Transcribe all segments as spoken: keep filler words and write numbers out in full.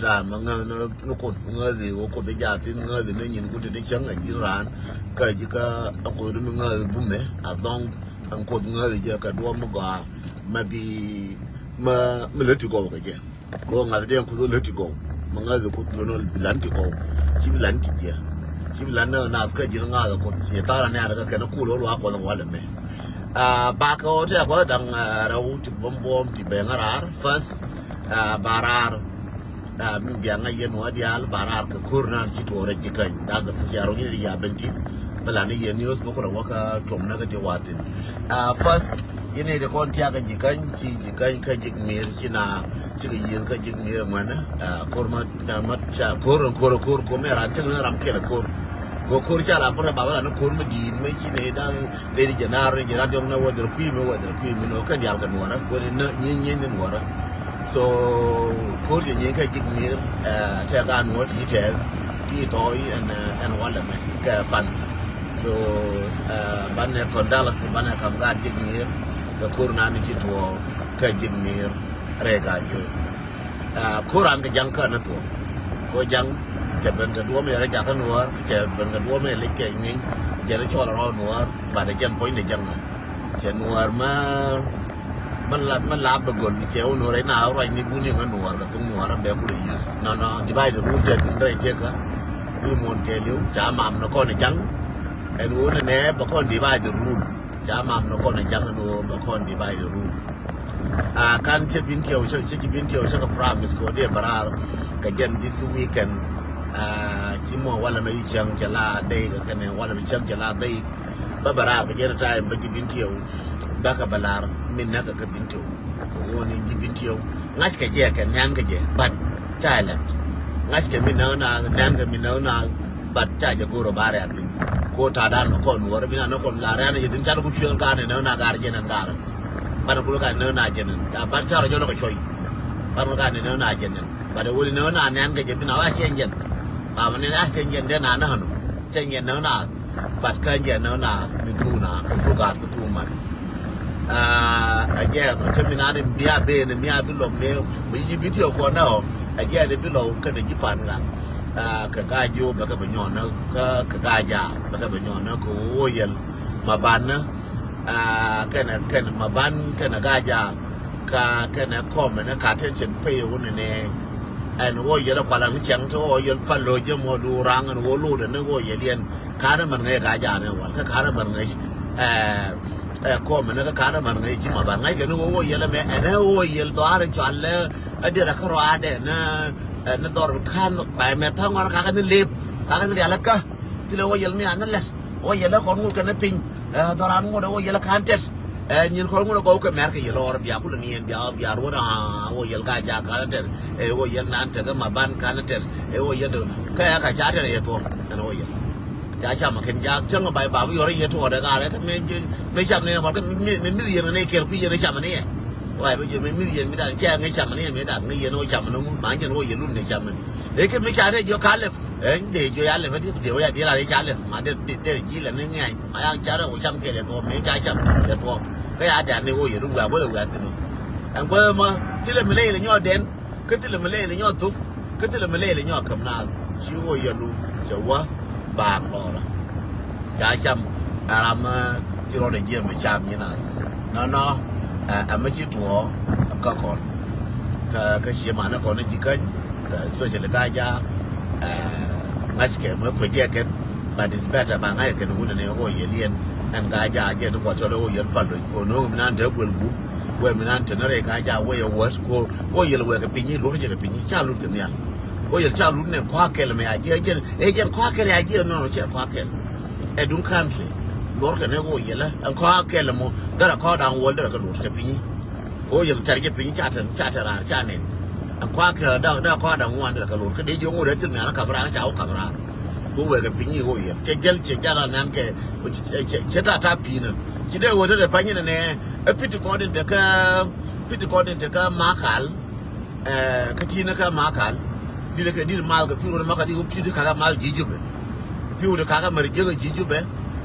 Raan ma ŋäth ni, ni Kuoth ŋäthi, wä Kuoth i̱ jathin ŋäthi ni nyin kuti ni cäŋ a ji̱n raan. Kä ji̱ kä a Kuoth ri mi ŋäthi bumɛ a dhɔŋ. Ɛn Kuoth ŋäthi jɛ kɛ duɔ̱m mi gɔaa. Ma bi ma mi lät ti gɔw kɛ jɛ. Kɛ ɣöö ŋa̱th diɛn Kuoth ɣöö lät ti gɔw. Ma ŋäthi Kuoth lon ɣöö bi lan ti gɔw. Ci bi lan ti jiɛ. Ci bi lan ni nath kä ji̱n ŋa̱th Kuoth ci tha̱a̱r ani ar kä kɛn kul ɣöö luaak Kuɔth walɛ mɛ. Aa, bakɛ ɣöö ti a gua̱th da̱ŋ, aa, rɛw ti buɔ̱m buɔ̱m ti bɛŋ raar. First, aa, ba raar. Aa, min biaŋ a yɛn wä diaal ba raar kɛ ko̱r nan ci tuɔɔrɛ ji̱ käny. That's the first. Cia rɔ nyini di ya ben ti. Bɛ la ni yɛn news bä kulɛ wä kä tuɔm na kä ti wathin. Aa, first, yini di kɔn tiakä ji̱ käny, ci ji̱ käny kä ji̱ mi̱i̱r, ci na, ci kɛ yieth kä ji̱ mi̱i̱r ŋuɛnɛ. Aa, ko̱r ma, ma, ma, ca, ko̱r, ko̱r, ko̱r, ko̱r, mɛ ran cäŋ ni ram kɛl ko̱r. Ko̱r, ko̱r ca la bä rɛ ba bä la ni ko̱r mi di̱i̱t, mɛ ci ni da̱ŋ, Lady Janar, Janar diɔŋ na whether kui mi, whether kui mi, no, kɛn dial kɛ nuɔrä, kɔn ni nyi, nyi, nyi nuɔrä. So, ko̱r jɛ nyi kɛ ji̱ mi̱i̱r, ɛ, tɛ ka nuɔr ti tɛ, ti tɔy, ɛn, ɛ, ɛn walɛ mɛ, kɛ pan. So, ɛ, banɛ kɔn dalas, banɛ kam gaat ji̱ mi̱i̱r, kɛ ko̱r nani ci tuɔ, kɛ ji̱ mi̱i̱r, rɛ ka ji̱. Aa, ko̱r an kɛ ja̱ŋ kä ni thuɔ̱k. Ko ja̱ŋ cɛ ben kɛ duɔ̱ɔ̱m yɛ rɛ jakä nuɔ̱ɔ̱r, cɛ ben kɛ duɔ̱ɔ̱m yɛ lec kɛ ŋi̱ny, jɛn cɔl rɔ nuɔ̱ɔ̱r, bat ɛ jɛn puɔ̱ny ni ja̱ŋ. Cɛ nuɔ̱ɔ̱r mä, mä la, mä la bɛ gol, cɛ wä nuɔ̱ɔ̱r ina ruac ni buni ŋä nuɔ̱ɔ̱r kɛ thuŋ nuɔ̱ɔ̱r a bɛ kulɛ use. Nɔnɔ, divide the rule tɛ thin rɛ cɛ kä. Wi muɔ̱n kɛ liw, ca mam ni kɔn ja̱ŋ. Ɛn wä ni nɛ bɛ kɔn divide the rule. Ca mam ni kɔn ja̱ŋ ni wä bɛ kɔn divide the rule. Aa, kan cä bin tiɛw, cä, cä ji̱ bin tiɛw, cä kɛ promise kɛ ɣöö dee bɛ raar kɛ jɛn this weekend. Aa, ci mɔ walɛ mɛ yi cäŋ cɛ la dee kɛ kɛnɛ walɛ mɛ cäŋ cɛ la dee. Bä bɛ raar kɛ jɛn time bä ji̱ bin tiɛw. Bä kɛ bɛ lar min näk kɛ kɛ bin tiɛw. Kɛ ɣöö ni ji̱ bin tiɛw. Ŋa̱ckɛ jɛ kɛ nɛn kɛ jɛ, but ca ilɛ. Ŋa̱ckɛ min näk naath, nɛn kɛ min näk naath, but ca jɛ go̱o̱r ɔ ba rɛ̈k thi̱n. Ko ta̱a̱ da̱a̱n nɔ kɔn nuɔ̱ɔ̱r, min a nɔ kɔn la rɛ̈n yɛ thi̱n, cal ku cuɛl ga̱a̱n in näk na ga̱a̱r jɛn ɛn ga̱a̱r. Ban ku ga̱a̱n in näk na jɛn ɛn. Ban ca rɔ jɔl kɛ cuɔy. Ban ku ga̱a̱n in näk na jɛn ɛn. But ɛ weli näk na nɛn kɛ jɛ bin a wa cɛn jɛn. Ba mɛ ni a cɛn jɛn den a näk nɔ. Cɛn jɛn näk na. But kä jɛ näk na mi thuk na, kä thuk gaat kä thuk mat. Aa, ɛ jɛ nɔ cä mi na rim bia ben mi a bi lɔm ni mi yi bi tiɛw kɔn nɛ ɔ. Ɛ jɛ ni bi lɔw kɛnɛ ji̱ pan ŋa̱. Aa, kɛ gaa jiö bɛ kɛ bɛ nyɔn nä kä kɛ gaa jaa bɛ kɛ bɛ nyɔn nä kɛ ɣöö yɛl ma ban nä. Aa, kɛnɛ kɛnɛ ma ban kɛnɛ gaa jaa. Ka kɛnɛ kɔmɛ ni ka attention pay wuni ni. Ɛn ɣöö yɛl kualɛ ni cɛŋ ti ɣöö yɛl pa lo̱c jɛ mɔ duuraŋ ɛn ɣöö lotdɛ ni ɣöö yɛl yɛn. Ka̱n ɛmɛn ŋäc gaa ja̱a̱n ɛ wal kä ka̱n ɛmɛn ŋäc. Ɛ, ɛ, kɔmɛ ni kä ka̱n ɛmɛn ŋäc ji̱ ma ba ŋäc kɛ ni ɣöö ɣöö yɛl ɛmɛ ɛn ɛ ɣöö yɛl dhɔaar in cual ɛ diɛt ɛ kä rɔaadɛ ni, ɛ, ni dhɔr ka̱n ba ɛmɛ tha̱a̱ŋ ɣɔn kakä ni lep kakä ni rial ɛ kä. Thilɛ ɣöö yɛl mi a ni lɛt ɣöö yɛl ɛ kɔn ŋot kɛn ni piny. Ɛ, dhɔran ŋot ɛ ɣöö yɛl ɛ ka̱n tɛt. Ɛ, nyin kɔn ŋot ɛ gɔw kɛ mɛr kɛ yɛl ɣɔr bia kulɛ ni yɛn bia bia ruɔt a ɣöö yɛl ka ja̱a̱ ka̱n tɛt. Ɛ, ɣöö yɛl nan tɛt kä ma ban ka̱n tɛt. Ɛ, ɣöö yɛl dee kä ya ka ca tɛt ɛ yɛ thuɔ̱k ɛn ɣöö yɛl. Ca cam a kɛn jaak cäŋ a bay bap yɔr a yɛ tuɔɔk dɛ gaarɛ kä mëë mëë cam ni ɛ kɔn kä mëë mëë mi̱th yɛn kɛ nɛ kɛl kui̱ yɛn a cam ni ɛ. Waay bä jiɛ mëë mi̱th yɛn mi da̱a̱n cɛ ŋäc cam ni ɛ mëë da̱a̱n ŋäc yɛn ɣöö cam ni ŋu ma jɛn ɣöö yɛ lun ni cam ni. Ɛ kɛ mëë ca rɛ jiɔ ka lɛp ɛ dee jiɔ ya lɛp ɛ diɛ ɣöö ya diɛ la rɛ ca lɛp ma dee dee ji̱ lɛ ni ŋɛny ma ya ca rɛ ɣöö cam kɛl ɛ thuɔɔk mëë ca cam ɛ thuɔɔk. Kä ya da̱a̱n ni ɣöö yɛ lun wiaa guäth ɛ wiaa thin ɔ. Ɛn guäth ɛmɔ thilɛ mi lɛ yɛ lɛ nyɔɔdɛn. Kä thilɛ mi lɛɛl inyɔ thop kä thilɛ mi lɛɛl inyɔ käm naath. Ci ɣöö yɛlu cɛ wä baaŋ lɔɔrä. Ca cam ɛ ram ci rɔɔdɛ jiɛm ɛ cam nyi naath. Nɔnɔ ɛ mɛ ci tuɔɔ kä kɔn. Kä kä cie manɛ kɔn ji̱ käny especially Gaa Jaak. Ɛ ŋa̱ckɛ mɛ kuecɛ kɛn. But it's better ba ŋa̱ckɛ kɛn wunɛ ni ɣöö yɛl yɛn ɛn Gaa Jaak jɛ ni kuɔ cɔl ɣöö yɛl pal loc kɔn ɣöö mi nan te guɛl gup. Wee mi nan te ni rɛy Gaa Jaak wee yɛ wäät kɔn. Ɣöö yɛl wee kɛ piny i̱ luɔ̱r jɛ kɛ piny i̱ ca lut kɛ nhial. Ɣöö yɛl ca lut ni kɔ̱a̱ kɛl mɛ a jiɛ jɛn ɛ jɛn kɔ̱a̱ kɛl a jiɛ nɔnɔ cɛ kɔ̱a̱ kɛl. Ɛ duŋ country luɔ̱r kɛ ni ɣöö yɛl ɛ kɔ̱a̱ kɛl mɔ. Dɛrɛ kɔ̱a̱ da̱ŋ wäl dɛrɛ kɛ lut kɛ piny i̱. Ɣöö yɛl tɛr jɛ piny ca tɛr ca tɛr raar ca nɛn. Ɛ kɔ̱a̱ kɛl da̱ŋ da̱ŋ kɔ̱a̱ da̱ŋ ŋuan dɛrɛ kɛ lut kä dee jiɔŋ ɣöö rɛth thil mi an ɛ kap raar ca wä kap raar. Kä wee kɛ piny i̱ ɣöö yɛl cɛ jäl cɛ jäl anan kɛ cɛ cɛ ta̱a̱ ta̱a̱ pi̱i̱n ɛ. Ci dee ɣöö te dee pa̱ny inɛ nɛ ɛ piti kɔn in te kä piti kɔn in te kä Makal. Ɛ kä ti̱n kä Makal. Di̱t kɛ di̱t mal kɛ pi̱w rot ma kä di̱t pi̱w di̱t kakä mal ji̱ Jubɛ. Pi̱w di̱t kakä mɛr jiäk ji̱ Jubɛ.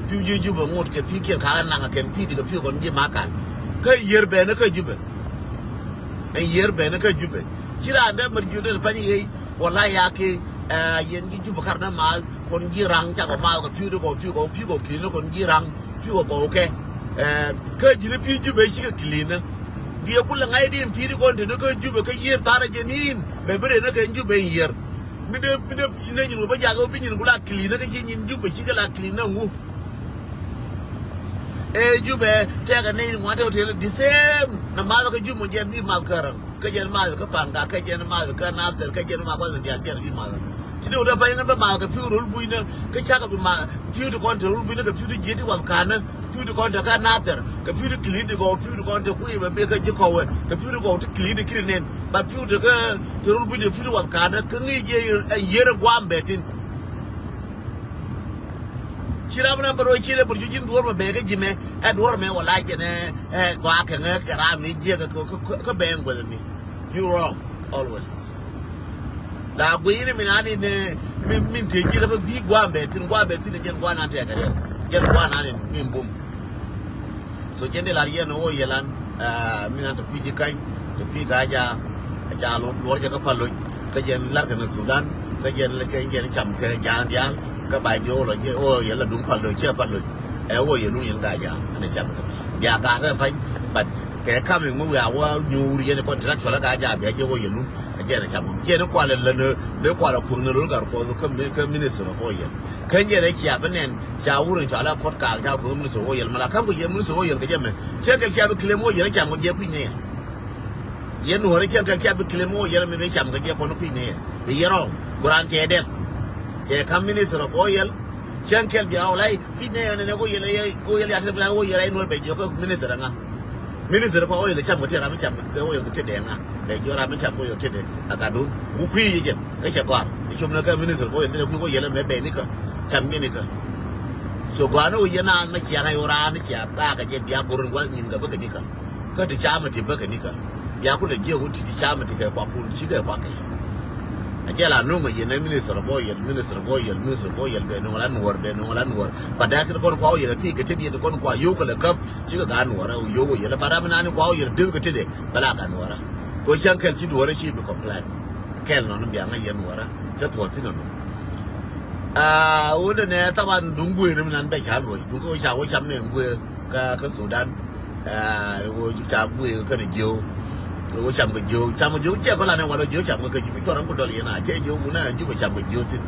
Pi̱w ji̱ Jubɛ ŋot kɛ pi̱w kiɛn kakä naŋ kɛn pi̱w di̱t kɛ pi̱w kɔn ji̱ Makal. Kä yiër bɛn kä Jubɛ. Ɛn yiër bɛn kä Jubɛ. Ci raan dee mɛr jiäk dee pa̱ny yey. Wala ya ki, eh, yɛn ji̱ Jubɛ kar ni maath kɔn ji̱ raŋ cakɔ maath kɛ pi̱w ti kɔ pi̱w kɔ pi̱w kɔ ki̱n ni kɔn ji̱ raŋ pi̱w kɔ kɛ. Eh, kä ji̱n pi̱w Jubɛ cikɛ ki̱n ni. Biɛ kulɛ ŋa̱c din pi̱w ti kɔn te ni kä Jubɛ kä yiër tha̱a̱n a jɛ ni̱i̱n bɛ bi ren ni kɛ Jubɛ in yiër. Mi dee, mi dee ne nyin wä bä jakä wä bi nyin ku la ki̱n ni kä ci nyin Jubɛ cikɛ la ki̱n ni ŋu. Ɛ Jubɛ tɛkɛ nɛy ni ŋuan tɛ hotel the same. Na math kä Jubɛ mɔ jɛn bi math kä Raŋ, kä jɛn math kä Pangak, kä jɛn math kä Nasir, kä jɛn math kuath in diaal jɛn bi math. Ci ni wä dee pany ŋän bä math kɛ pi̱w rol bucnä kä cakɛ bi math pi̱w ti kɔn te rol bucnä kɛ pi̱w ti jiet ti wath ka̱nä, pi̱w ti kɔn te kä Nasir kɛ pi̱w ti ki̱n ti gɔw, pi̱w ti kɔn te kui̱ bɛ bek kä ji̱ kɔwɛ kɛ pi̱w ti gɔw ti ki̱n ti ki̱n nɛn. Ba pi̱w te kä te rol bucnä pi̱w ti wath ka̱nä kä ŋi̱i̱c jɛ ɛ yier ɛ guam bɛ thin. Ci rap na bä rɔ ci rɛ bä rɔ ji̱n duɔ̱ɔ̱r mɛ bɛ kä ji̱ mɛ ɛ duɔ̱ɔ̱r mɛ wala jɛn ɛ gɔaa kɛ ŋɛ kɛ ram mi jiɛ kɛ kɛ bɛ ŋuɛth mi. You wrong always. La guiy ni mi na ni ne mi min te ji̱ rɛ bä bi guam bɛ thin guam bɛ thin jɛn guam na tɛkɛ rɛ jɛn guam na ni mi bum. So jɛn di lar yɛn wä yɛlan, ah, mi nan te kui̱ ji̱ kany te kui̱ ga̱a̱ ja̱a̱. A ca luɔr jɛ kä Paloc kä jɛn lar kɛ ni Sudan kä jɛn lɛ kɛ jɛn cam kɛ ja̱a̱ diaal kä ba ji̱ wä lɔ jɛ wä yɛl la duŋ Paloc cɛ Paloc. Ɛ wä yɛlun yɛn ga̱a̱ ja̱a̱ ni cam kɛ bia ga̱a̱ rɛ pany. But kɛ kam in ŋu wiaa wä nyuur yɛn kɔn intellectual ga̱a̱ ja̱a̱ bia jɛ wä yɛlun. A jɛn a cam jɛn kualɛ lä ni bɛ kualɛ kuŋ ni lol gar kuɔth kä minister of oil. Kä jɛn a cia bi nɛn ca wur in cɔal a kɔt kaak ca kuŋ minister of oil mala kam kɛ jɛ minister of oil kɛ jɛ mɛ. Cɛ kɛl cia bi claim oil cam kɛ jɛ kui̱ ni yɛ. Yɛn nuɔrɛ cɛ kɛl cia bi claim oil mɛ bɛ cam kɛ jɛ kɔn kui̱ ni yɛ. Bi yɛ rɔŋ kuran cɛ dɛp. Cɛ kam minister of oil. Cɛ kɛl bia wä lai kui̱ ni yɛ nɛ nɛ oil yɛ oil ya tɛ bi na oil yɛ nuɔr bɛ jɛ kɛ minister ŋa. Minister kɔ oil cam kɛ tëë ram mi cam kɛ oil kɛ tëë dee ŋa. Bɛ jiɔ ram mi cam kɛ oil tëë dee a gatdun. Wu kui̱ yi jɛn kɛ cɛ gɔ̱a̱r. I̱ cum ni kɛ minister kɔ oil tëë dee kui̱ kɔ oil mɛ bɛ ni kä. Cam jɛ ni kä. So gɔ̱a̱r ni wu yɛ naath mɛ cia ŋa̱c wu raan ni cia gak kɛ jɛ bia go̱r in gua̱th nyin kɛ bä kɛ ni kä. Kä ti cam ti bä kɛ ni kä. Bia kulɛ jiɛ wun ti ti cam ti kɛ kuakun ci kɛ kuak kɛ. A jɛ la nuŋ a yɛn ɛ minister of oil, minister of oil, minister of oil bɛ nuŋ la nuɔr, bɛ nuŋ la nuɔr. Ba dee kɛ kɔn kua oil a thi kɛ ti diɛ kɔn kua yo̱w kɛ lɛ käp. Cikɛ gaat nuɔrä yo̱w wä yɛlɛ, but ram mi nani kua wä yɛlɛ deth kɛ tetdɛ bɛ la gaat nuɔrä. Kɛ cäŋ kɛl ci duɔrä ci bi complain. Kɛl nɔn bia ŋäc yɛn nuɔrä cä thuɔth thin nɔnɔ. Aa, wä denɛ thaban duŋ guëë ni mi nan bɛ ca luɔc duŋ kä wä ca wä cam nɛ guëë kä, kä Sudan. Aa, wä ca guëë kä ni jiöw. Wä cam kɛ jiöw, cam kɛ jiöw cɛ kɔ la nɛ wal wä jiöw cam kɛ jiöw cuɔr ram ku dɔl yɛn a cɛ jiöw wunɛ jiöw bɛ cam kɛ jiöw thin.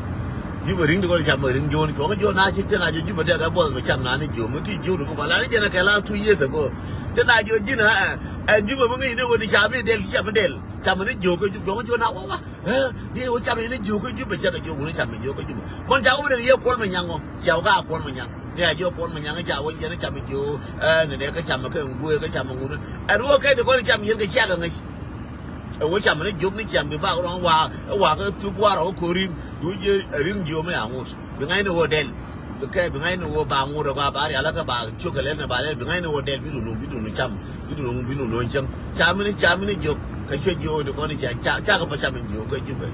Jiöw bɛ riŋ di kɔ cam kɛ riŋ jiöw ni cuɔŋ jiöw na ci thin a jiöw jiöw bɛ dɛk ɛ buɔth bɛ cam na ni jiöw mi ti jiöw di kɔ la ni jɛn ɛ kɛ last two years ago. Cɛ na jiöw ji̱n ɛ, ɛ jiöw bɛ mi ŋi̱i̱c ni wä di cam mi dɛl ci cam mi dɛl. Cam mi ni jiöw kɛ jiöw cuɔŋ jiöw na wä wä. Ɛ, di wä cam mi ni jiöw kɛ jiöw bɛ cɛ kɛ jiöw wuni cam mi jiöw kɛ jiöw. Mɔn ca wä bi dɛl yɛ kuɔl mi nyaŋ ɔ, ca wä ka kuɔl mi nyaŋ. Ni a jiöw kuɔl mi nyaŋ ca wä yɛn cam mi jiöw, ɛ, ni dɛ kɛ cam mi kɛ ŋuë kɛ cam mi ŋuni. Ɛ, di wä kɛ di kɔn cam yɛn kɛ cia kɛ ŋäc. Ɛ wä cam ni jiök ni cam bi bak rɔ̱ŋ wa, ɛ wa kä thuk wa rɔ̱ korim du jiɛ ɛ riŋ jiö mi a ŋut. Bi ŋa̱c ni wä dɛl. Bi kɛ bi ŋa̱c ni wä ba ŋut ɛ ba ba rial kä ba cuk ɛ lɛl ni ba lɛl bi ŋa̱c ni wä dɛl bi dun bi dun cam. Bi dun bi dun cäŋ. Cam ni cam ni jiök kä cuɛ jiö di kɔn ca ca ca kä pa cam ni jiö kä jupɛ.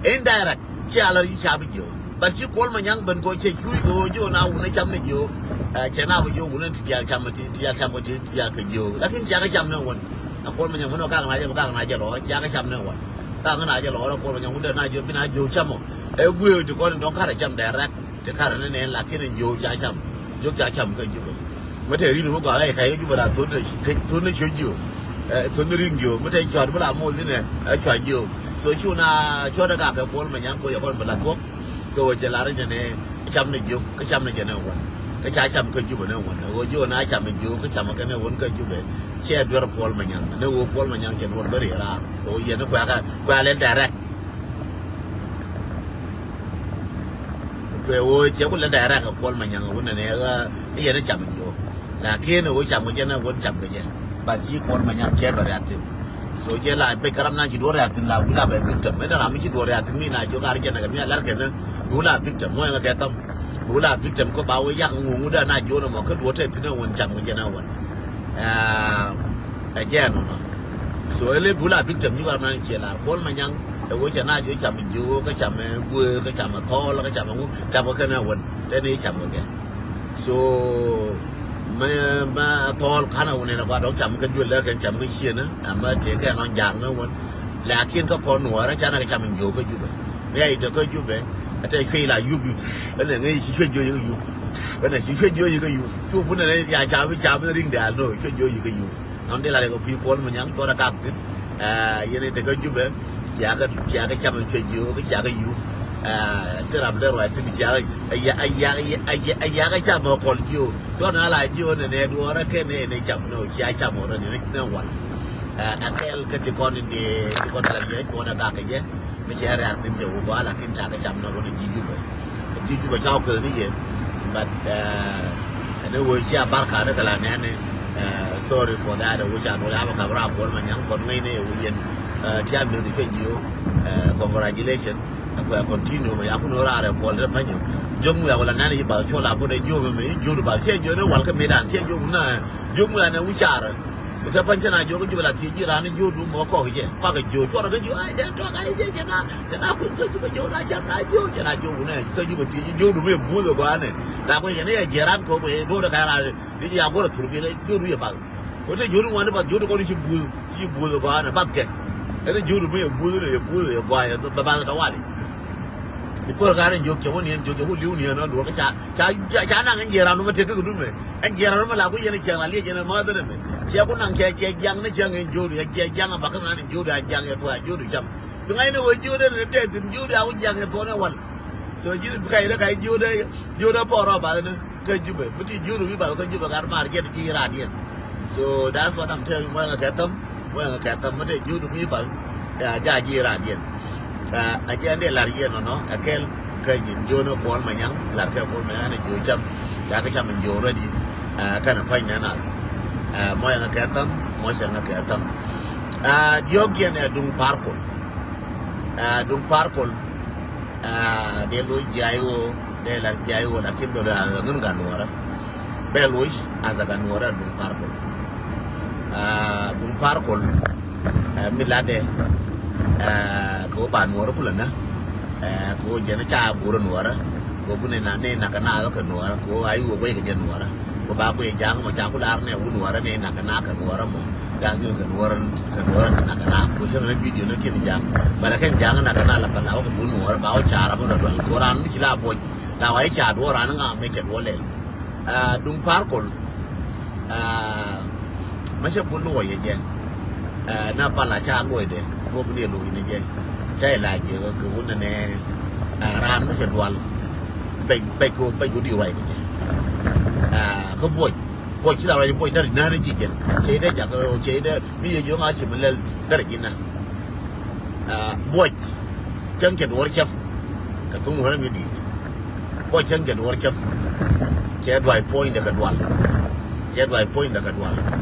Indirect. Ci a la ri ci ca bi jiök. But ci kuɔl ma nyaŋ ben kɔ cɛ cuuc kɛ ɣöö jiök na wun ɛ cam ni jiök. Ɛ cɛ na bi jiök wun ɛ ti diaal cam ti ti diaal cam kɛ ti ti diaal kɛ jiök. Lakin cia kɛ cam ni wun. A kuɔl ma nyaŋ wun ɛ gak na jɛ bi gak na jɛ lɔ cia kɛ cam ni wun. Gak na jɛ lɔ rɛ kuɔl ma nyaŋ wun dee na jiök bi na jiök cam ɔ. Ɛ guië di kɔn in dɔ̱ŋ karɛ cam direct. Ti karɛ ni nɛn lakin in jiök ca cam. Jiök ca cam kɛ jiök. Mi te rin mi gɔaa ɛ ka̱c kä Jubɛ la thon ni, thon ni ciöt jiö. Ɛ, thon ni rin jiö. Mi te cuat bi la moth inɛ ɛ cuat jiö. So cu na cuat ɛ gak kɛ kuɔl ma nyaŋ ko yɛ kɔn bi la thuɔ̱k. Kɛ ɣöö cɛ lar inɛ nɛ cam ni jiök kä cam ni jɛ ni wän. Kä ca cam kä Jubɛ ni wän. Ɣöö jiö na cam ni jiök kä cam kɛ ni wän kä Jubɛ. Cɛ duer kuɔl ma nyaŋ. Ni ɣöö kuɔl ma nyaŋ cɛ duer bä riɛ raar. Ɣöö yɛn ni kuɛ kɛ kuɛ lɛl direct. Kuɛ ɣöö cɛ ku lɛ direct ɛ kuɔl ma nyaŋ wun nɛ nɛ ɣä i̱ yɛn i̱ cam i̱ jiö. Lakin ɣöö cam kɛ jɛ nɛ wun cam kɛ jɛ. But ci kuɔl ma nyaŋ cɛ bɛ riak thi̱n. So jɛ la bɛc kä ram nan ci duɔ̱ɔ̱r riak thi̱n la wi̱i̱ la bɛ victim. Mɛn ram mi ci duɔ̱ɔ̱r riak thi̱n mi na jiök ar jɛ nɛ kɛ mi a lar kɛn ni. Bi wun la victim mɔ ɛŋɛ kɛ thäm. Bi wun la victim kä ba wee yak ŋuŋ wun dee na jiök nɛ mɔ kä duɔ̱ɔ̱r tɛth thi̱n ɛ wun cam kɛ jɛ nɛ wun. Aa, ɛ jɛ ɛnɔnɔ. So ɛ lep bi wula victim nyuka man ciɛ lar kuɔl ma nyaŋ. Ɛ wee cɛ na jiö cam jiö kä cam ɛ guë kä cam ɛ thɔɔl kä cam ɛ ŋu cam ɛ kɛn ɛ wän tɛn i̱ cam ɛ kɛ. So mɛ mɛ thɔɔl kan ɛ wun ɛn ɛ gua dɔ̱ŋ cam kä duël lɛ kɛn cam kä ciën ɛ mɛ tëë kɛ nɔn ja̱a̱ŋ ɛ wän. Lakin kä kɔn Nuɔɔrä canɛ kɛ cam in jiök kä Jubɛ. Mi a i̱ te kä Jubɛ, a te cuec la yup yup. Ɛn ɛ ŋäc ci cuec jiök yik yup. Ɛn ɛ ci cuec jiök yik yup. Cu bun ɛn ɛ ya ca bi ca bi riŋ dɛ̈ɛ̈l nɔ cuec jiök yik yup. Nɔn di la rɛ kɛ kui̱ Kuɔl Manyaŋ cuɔt a kak thi̱n. Ɛ, yɛn ɛ te kä Jubɛ, cia kɛ, cia kɛ cam in cuec jiök, cia kɛ yup. Ɛ, thil ram dee ruac thi̱n cia kɛ, a ya, a ya, a ya, a ya kɛ cam ɛ kɔl jiök. Cuɔt na la jiök nɛ nɛ duɔɔrä kɛ nɛ nɛ cam nɔ, cia cam ɔ rɛ nɛ nɛ wal. Ɛ, a kɛl kä ti kɔn in dee, ti kɔn in la yɛ cuɔt a gak kɛ jɛ. Mi cɛ rɛ̈k thi̱n jɛ wä gɔaa, lakin ca kɛ cam nɔ wä nɛ ji̱ Jubɛ. Ji̱ Jubɛ ca wä kueth ni yɛ. But, ɛ, ɛn ɛ wee cia barka ni kɛ la nɛn ni. Ɛ, sorry for that, ɛ wee ca duɔl ya bä kap raar Kuɔl Manyaŋ kɔn ŋäcnɛ ɛ wee yɛn. Ɛ, tia meth cuɛ jiö. Ɛ, congratulation. Ɛ kuɛ continue mɛ ya kun wä raar ɛ Kuɔl dee pa̱nyɔ. Jiök mi ya wä la nɛn i̱ bath cuɔ la bot ɛ jiök mɛ i̱ jiök bath ciɛ jiök ni wal kä metdan ciɛ jiök na jiök mi la nɛ wi̱c carɛ. Bi te pa̱ny cä na jiök i̱ Jubɛ la thiec ji̱ raan i̱ jiökdu mɔ kɔk jɛ. Kɔakɛ jiök cuɔrɛ kä jiök, ai, dɛn tɔk, ai, jɛ, jɛ na, jɛ na kueth kä Jubɛ jiök na cam na jiök, jɛ na jiök wunɛ, kä Jubɛ thiec ji̱ jiökdu mi buuth ɛ gɔaa nɛ. La kuec kɛn i̱ jɛ jiɛɛr ran kok bɛ do̱r ɛ kɛ raan, di ji̱ a guɔr ɛ thur bi lɛ, jiökdu yɛ bath. Ko te jiökdu ŋuan i̱ bath, jiökdu kɔn i̱ ci buuth, ci buuth ɛ gɔaa nɛ, bath kɛ. Ɛn i̱ jiökdu mi yɛ buuth, yɛ buuth, yɛ gɔaa, yɛ bath ɛ tɔwali. Di puɔr kä ran jiök cɛ wä ni ɛn jiök cɛ wä li̱w ni ɛn ɔn duɔk ca, ca, ca, ca naŋ ɛn jiɛɛr ran wä mɛ tëk kä dun mɛ. Ɛn jiɛɛr ran wä mɛ la ku yɛn cɛ ran liec ɛn ɛ mäth ɛn mɛ. Cɛ ku naŋ cɛ, cɛ jiaŋ ni cɛ ŋɛn jiökdu, cɛ jiaŋ ɛ bakä ran jiökdu, a jiaŋ ɛ thuɔ̱k, a jiökdu cam. Bi ŋa̱c ni wä jiökdu ɛn ɛ tɛth thi̱n jiökdu a wä jiaŋ ɛ thuɔ̱k ɛn ɛ wal. So ji̱ bi kac rɛ kac jiökdu, jiökdu pɔr rɔ bath ni kä Jubɛ. Mi ti jiökdu mi bath kä Jubɛ gat maar jɛt ji̱ raan yɛn. So that's what I'm telling you, mɔyɛ ŋa kɛ thäm. Wee ŋa kɛ thäm mi te ji̱ wut mi bal, ɛ, ja ji̱ raan yɛn. Ɛ, a ji̱ ɛn dee lar yɛn nɔnɔ, ɛ kɛl, kä ji̱n ji̱ wut Kuɔl Manyaŋ, lar kɛ Kuɔl Manyaŋ ɛn ji̱ cam, ya kɛ cam in ji̱ already, ɛ, kɛn ɛ pa̱ny nɛ nath. Ɛ, mɔyɛ ŋa kɛ thäm, mɔyɛ ŋa kɛ thäm. Ɛ, diɔ̱k yɛn ɛ duŋ Par Kuɔl. Ɛ, duŋ Par Kuɔl, ɛ, dee lo̱c ji̱ ay ɣöö, dee lar ji̱ ay ɣöö, lakin bɛ lo̱c a ŋun gan nuɔrä. Bɛ lo̱c a gan nuɔrä duŋ Par Kuɔl. Ɛ, duŋ Par Kuɔl, ɛ, mi latdɛ, ɛ, kɛ ɣöö ba nuɔrä kulɛ nä, ɛ, kɛ ɣöö jɛn ca go̱rä nuɔrä, kɛ ɣöö bi nɛ na, nɛ na kɛ na kɛ nuɔrä, kɛ ɣöö ay ɣöö guɛc kɛ jɛ nuɔrä. Kɛ ɣöö ba guɛc ja̱a̱ŋ mɔ ca ku lar nɛ wut nuɔrä, nɛ na kɛ na kɛ nuɔrä mɔ. Gas mi kɛ nuɔrä, kɛ nuɔrä nɛ na kɛ na. Kɛ ɣöö cäŋ rɛ video ni kiɛn ja̱a̱ŋ. Bɛ rɛ kɛn ja̱a̱ŋ na kɛ na la bɛ la wä kɛ bun nuɔrä, ba wä ca ram mi rɔ dual. Kɛ ɣöö ran mi ci la buɔc. La wa i̱ ca duɔ̱ɔ̱r ran ŋa mɛ cɛ duɔ̱ɔ̱r lɛl. Aa, duŋ Par Kuɔl. Aa, mɛ cɛ bul luɔyɛ jɛ. Aa, na pal a ca luɔydɛ. Duɔ̱ɔ̱p ni luɔy ni jɛ. Ca i̱ la jɛ kɛ wun nɛ, aa, ran mɛ cɛ dual. Bɛc, bɛc kɛ, bɛc kɛ di ruac ni jɛ. Aa, kä buɔc. Buɔc ci la ruac buɔc dari nani ji̱ jɛn. Cɛ idɛ jak, cɛ idɛ mi yɛ jiɔŋ a ci mi lɛl dari ji̱ na. Aa, buɔc cäŋ cɛ duɔ̱ɔ̱r cäp kɛ thuŋ nuɔ̱ɔ̱rä mi di̱i̱t. Buɔc cäŋ cɛ duɔ̱ɔ̱r cäp. Cɛ duac puɔ̱nydɛ kɛ dual. Cɛ duac puɔ̱nydɛ kɛ dual.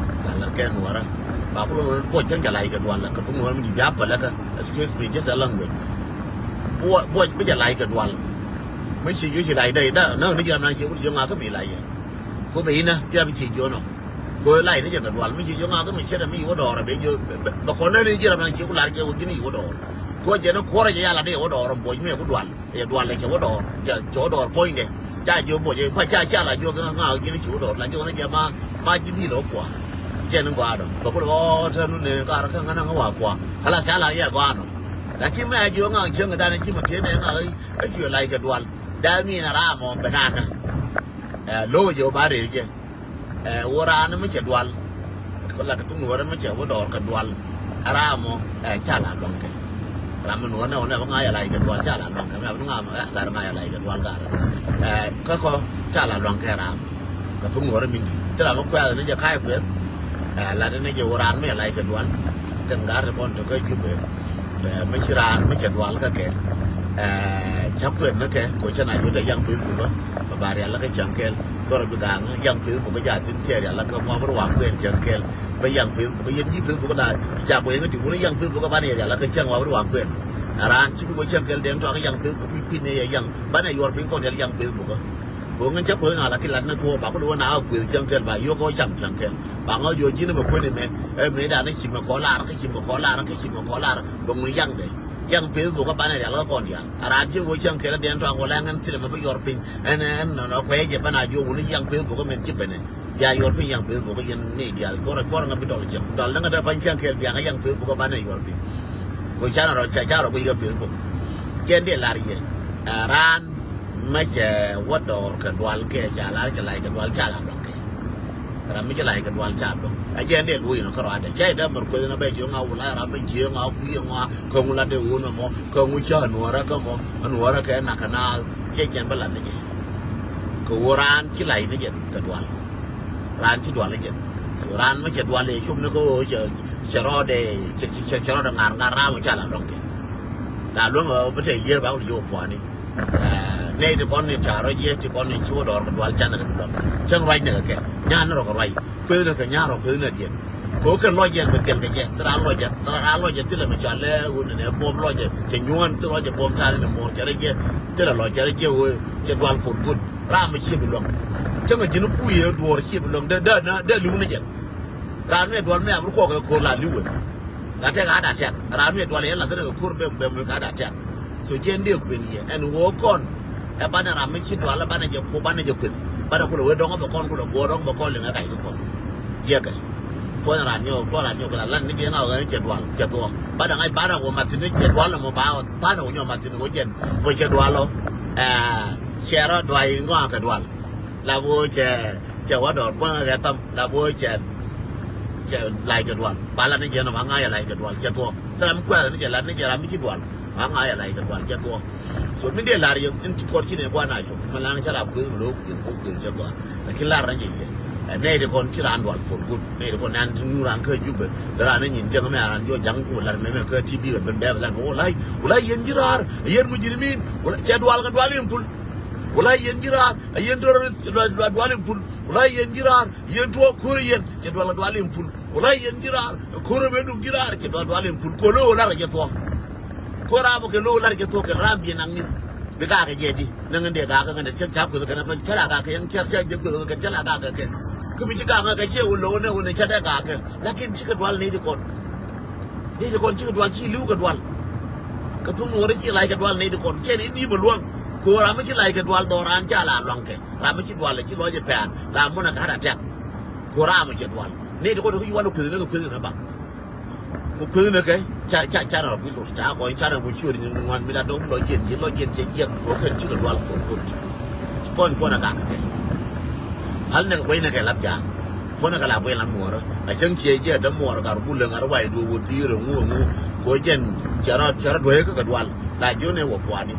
La lar kɛ nuɔ̱ɔ̱rä. Ba ku lo̱n buɔc cäŋ cɛ lac kɛ dual kɛ thuŋ nuɔ̱ɔ̱rä mi di̱i̱t bia päläkä. Excuse me, just a language. Buɔc, buɔc mi cɛ lac kɛ dual. Mi ci jiö ci lac dee da näk ni ji̱ ram nan ciɛ wut jiö ŋakä mi lac yɛ. Ko bɛ inä ji̱ ram ci jiö nɔ. Ko lac ni jɛ kɛ dual mi ci jiö ŋakä mi cɛ dɛ mi wä dɔɔrä bɛ jiö bɛ kɔn nä ni ji̱ ram nan ciɛ ku lar jɛ wä ji̱ ni wä dɔɔrä. Ko jɛ ni kuɔrɛ jɛ yala dee wä dɔɔrä buɔc mi ku dual. Yɛ dual lɛ cɛ wä dɔɔr, cɛ, cɛ wä dɔɔr puɔ̱nydɛ. Ca jiök buɔc, pa ca, ca la jiök ŋa, ŋa ji̱n ci wä dɔɔr, la jiök ni jɛ ma, ma ji̱ di̱i̱l ɔ kua. Jɛ ni gɔaa dɔ, bɛ kulɛ ɣɔɔ tɛ nu ni ŋa rɛ kä ŋa na ŋa wa kua. Kala ca la yɛ gɔaa nɔ. Lakin mɛ a jiök ŋa cieŋ dan ci ma tiee nɛ ŋa, ɛ cuɛ lac kɛ dual. Dee mi na ram ɔ bɛ naan nä. Ɛ, lo̱w jɛ wä ba rëë jɛ. Ɛ, wä raan mi cɛ dual. Kɔ la kɛ thuk nuɔ̱ɔ̱rä mi cɛ wä dɔɔr kɛ dual. Ɛ ram mɔ, ɛ, ca la luaŋ kɛ. Ram mi nuɔ̱ɔ̱rä nɛ wä nɛ bä ŋa̱c a lac kɛ dual, ca la luaŋ kɛ. Mɛ bä ŋa̱c mɛ, ɛ, gar ŋa̱c a lac kɛ dual gar. Ɛ, kä kɔ, ca la luaŋ kɛ ram. Kɛ thuk nuɔ̱ɔ̱rä mi di̱i̱t. Thil ram mi kuɛth ni jɛ ka̱a̱c kuɛth. Ɛ, lat ni jɛ wä raan mi a lac kɛ dual. Kɛn gar ti kɔn ti kä Jubɛ. Ɛ, mi ci raan mi cɛ dual kä kɛ. Ɛ, ca kuɛth ni kɛ, kɔ cɛ na jut ɛ yaŋ pith bukä. Bɛ ba rial lä kä cäŋ kɛl. Kɔrɛ bi gaŋ yaŋ Facebook kä jathin cɛ rial lä kä mɔ bi ruak kuɛn cäŋ kɛl. Bɛ yaŋ Facebook kä yɛn ji̱ Facebook la ca guɛy ŋä ti wun yaŋ Facebook kä banɛ rial lä kä cäŋ mɔ bi ruak kuɛn. A raan ci bi wä cäŋ kɛl den tɔak yaŋ Facebook kui̱ kui̱ ni yɛ yaŋ banɛ yuɔr piny kɔn rial yaŋ Facebook kä. Ko ŋän ca kueth na la ki lat ni thuɔk ba ku di wä na a kueth cäŋ kɛl ba yio̱k kɔ cam cäŋ kɛl. Ba ŋä jɔ ji̱n mɛ kueni mɛ ɛ mɛ dan ci mɛ kɔ lar kä ci mɛ kɔ lar kä ci mɛ kɔ lar bɛ ŋun yaŋ dɛ. Yaŋ Facebook kä banɛ rial kä kɔn dial. A raan ci wä cäŋ kɛl den tɔak wä lɛ ŋän thilɛ mɛ bä yuɔr piny. Ɛn ɛn nɔnɔ kuɛ jɛ bä na jiɔ wuni yaŋ Facebook mɛn ci bɛnɛ. Bia yuɔr piny yaŋ Facebook yɛn ni dial cuɔrɛ cuɔrɛ ŋa bi dɔl cɛŋ dɔl ni ŋa dee pa̱ny cäŋ kɛɛl bia ŋa yaŋ Facebook banɛ yuɔr piny. Kɛ canɛ rɔ, ca, ca rɔ guic kɛ Facebook. Jɛn dee lar yɛ. Ɛ, raan mɛ cɛ wä dɔɔr kɛ dual kɛ ca lar cɛ lac kɛ dual ca lar lɔŋ kɛ. Ram mi ci lac kɛ dual ca luɔ̱ŋ. Ɛ jɛn dee luɔ̱c inɔ kärɔadɛ. Cɛ idɛ mɛr kueth inɔ bɛ jiöŋ a wulai ram mi jiöŋ a kui̱ ɛŋɔ a kä ŋu la dee wun ɛmɔ kä ŋu ca nuɔrɛ kä mɔ. Nuɔrɛ kɛ nak kɛ naath. Cɛ jɛn bä lat ni jɛ. Kɛ ɣöö raan ci lac ni jɛn kɛ dual. Raan ci dual ni jɛn. So raan mi cɛ dual ɛ cop ni kä ɣöö cɛ, cɛ rɔɔdɛ, cɛ, cɛ, cɛ, cɛ rɔɔdɛ ŋa̱r ŋa̱r ram ca la luɔ̱ŋ kɛ. La luɔ̱ŋ ɛ bä tɛ yiër ba wul yio̱w puani. Ɛ, nɛy ti kɔn ni ca rɔ jiɛ ti kɔn ni ci wä dɔɔr kɛ dual canɛ kɛ dual. Cäŋ ruac ni kɛ kɛ. Nyan ni rɔ kɛ ruac. Kueth ni kɛ nyan rɔ kueth ni diɛn. Kɛ wä kɛ lɔc jɛn bɛ thil kɛ jɛ. Thil a lɔc jɛ. Thil a lɔc jɛ thilɛ mi ca lɛ wun ni nɛ buɔm lɔc jɛ. Cɛ nyuɔn thil lɔc jɛ buɔm tani ni muɔr cɛ rɛ jɛ. Thil a lɔc cɛ rɛ jɛ wee. Cɛ dual for good. Ram mi ciep luɔŋ. Cäŋ a ji̱n kui̱ yɛ duɔɔr ciep luɔŋ. Dee, dee, dee, dee li̱w ni jɛn. Raan mi dual mi a bi kuɔk kɛ ko̱r la li̱w wee. La tɛk a da tɛk. Raan mi dual yɛ la thin kɛ ko̱r bem, bem wee ka da tɛk. So jiɛn dee kuën yɛ ɛn ɣöö kɔn. Ɛ banɛ ram mi ci dual ɛ banɛ jɛ ku banɛ jɛ kueth. Banɛ kulɛ wee dɔŋ bɛ kɔn kulɛ guɔ dɔŋ bɛ kɔn liŋɛ kac kɛ kɔn. Jiɛkɛ. Puɔ̱ny ran nyɔk kɔn ran nyɔk kɛ la lan ni jiɛn a ɣän cɛ dual cɛ thuɔ. Banɛ ŋa̱c banɛ wä mathin ni cɛ dual mɔ ba thanɛ wä nyɔk mathin wä jɛn wä cɛ dual ɔ. Ɛ cɛ rɔ dual iŋɔ kɛ dual. La bo cɛ cɛ wä dɔɔr buɔ̱n kɛ thäm la bo cɛ cɛ lac kɛ dual. Ba la ni jiɛn ɔ ba ŋa̱c ɛ lac kɛ dual cɛ thuɔ. Thɛrɛ mi kuɛth ni jɛ la ni jɛ ram mi ci dual. Ba ŋa̱c ɛ lac kɛ dual cɛ thuɔ. So mi dee lar yɛ in ti kɔt ci nɛ gua̱n a cop ma laŋ ca la kueth mi lo̱k kueth ko kueth cɛ gua̱n. Lakin lar na jɛ yɛ ɛ nɛy ti kɔn ci raan dual for good. Nɛy ti kɔn nan ti nu raan kä Jubɛ dee raan ni nyin jɛŋ mɛ a raan jɔ ja̱ŋ ku lar mɛ mɛ kä T V bɛ ben bɛ bɛ lar bɛ wä lai wä lai yɛn ji̱ raar yɛn mujrimin wä lai cɛ dual kɛ dual in pul. Wä lai yɛn ji̱ raar a yɛn terrorist cɛ dual dual in pul. Wä lai yɛn ji̱ raar yɛn tuɔɔk ko̱r yɛn cɛ dual kɛ dual in pul. Wä lai yɛn ji̱ raar ko̱r mɛ duk ji̱ raar cɛ dual dual in pul. Kolo wä lar kɛ jɛ thuɔ̱k. Ko ram kɛ lo̱k lar jɛ thok kɛ ram biɛ naŋ ni. Bi gakɛ jɛ di naŋ in dee gakɛ kɛn cɛ cap kueth kɛn pɛn cɛ la gakɛ yɛn cɛ cɛ jɛ kueth kɛn cɛ la gakɛ kɛ. Kä bi ci gakɛ kɛ cɛ wä lo̱k ni wä ni cɛ dee gakɛ. Lakin cikɛ dual ni di kɔn. Ni di kɔn cikɛ dual ci li̱w kɛ dual. Kɛ thun wä ri ci lac kɛ dual ni di kɔn cɛ ni di bɛ luäŋ. Ko ram mi ci lac kɛ dual dhɔran ca la luaŋ kɛ ram mi ci dual ci lɔc ɛ pɛn la mun a gat a tɛk. Ko ram mi cɛ dual ni di kɔn kɛ ci wal kueth ni kɛ kueth ni baŋ. Ku kueth ni kɛ ca ca ca na rɔ bi lut ca kɔn ca na ku ciöt ni ŋuan mi la dɔŋ lɔ jiɛn jiɛn lɔ jiɛn cɛ jiɛk kɔ kɛn cikɛ dual for good. Kɔn kuɔn a gak kɛ pal ni kɛ kuec ni kɛ lap ja̱a̱ŋ. Kuɔn a kɛ la kuec la muɔrä a cäŋ ciɛ jiɛ dämuɔr gar gulɛ ŋar wac duɔ wä thiir ŋu ŋu. Kɔ jɛn cɛ rɔ cɛ rɔ duɔ̱c kä kɛ dual la jiɔn ɛ wä puani.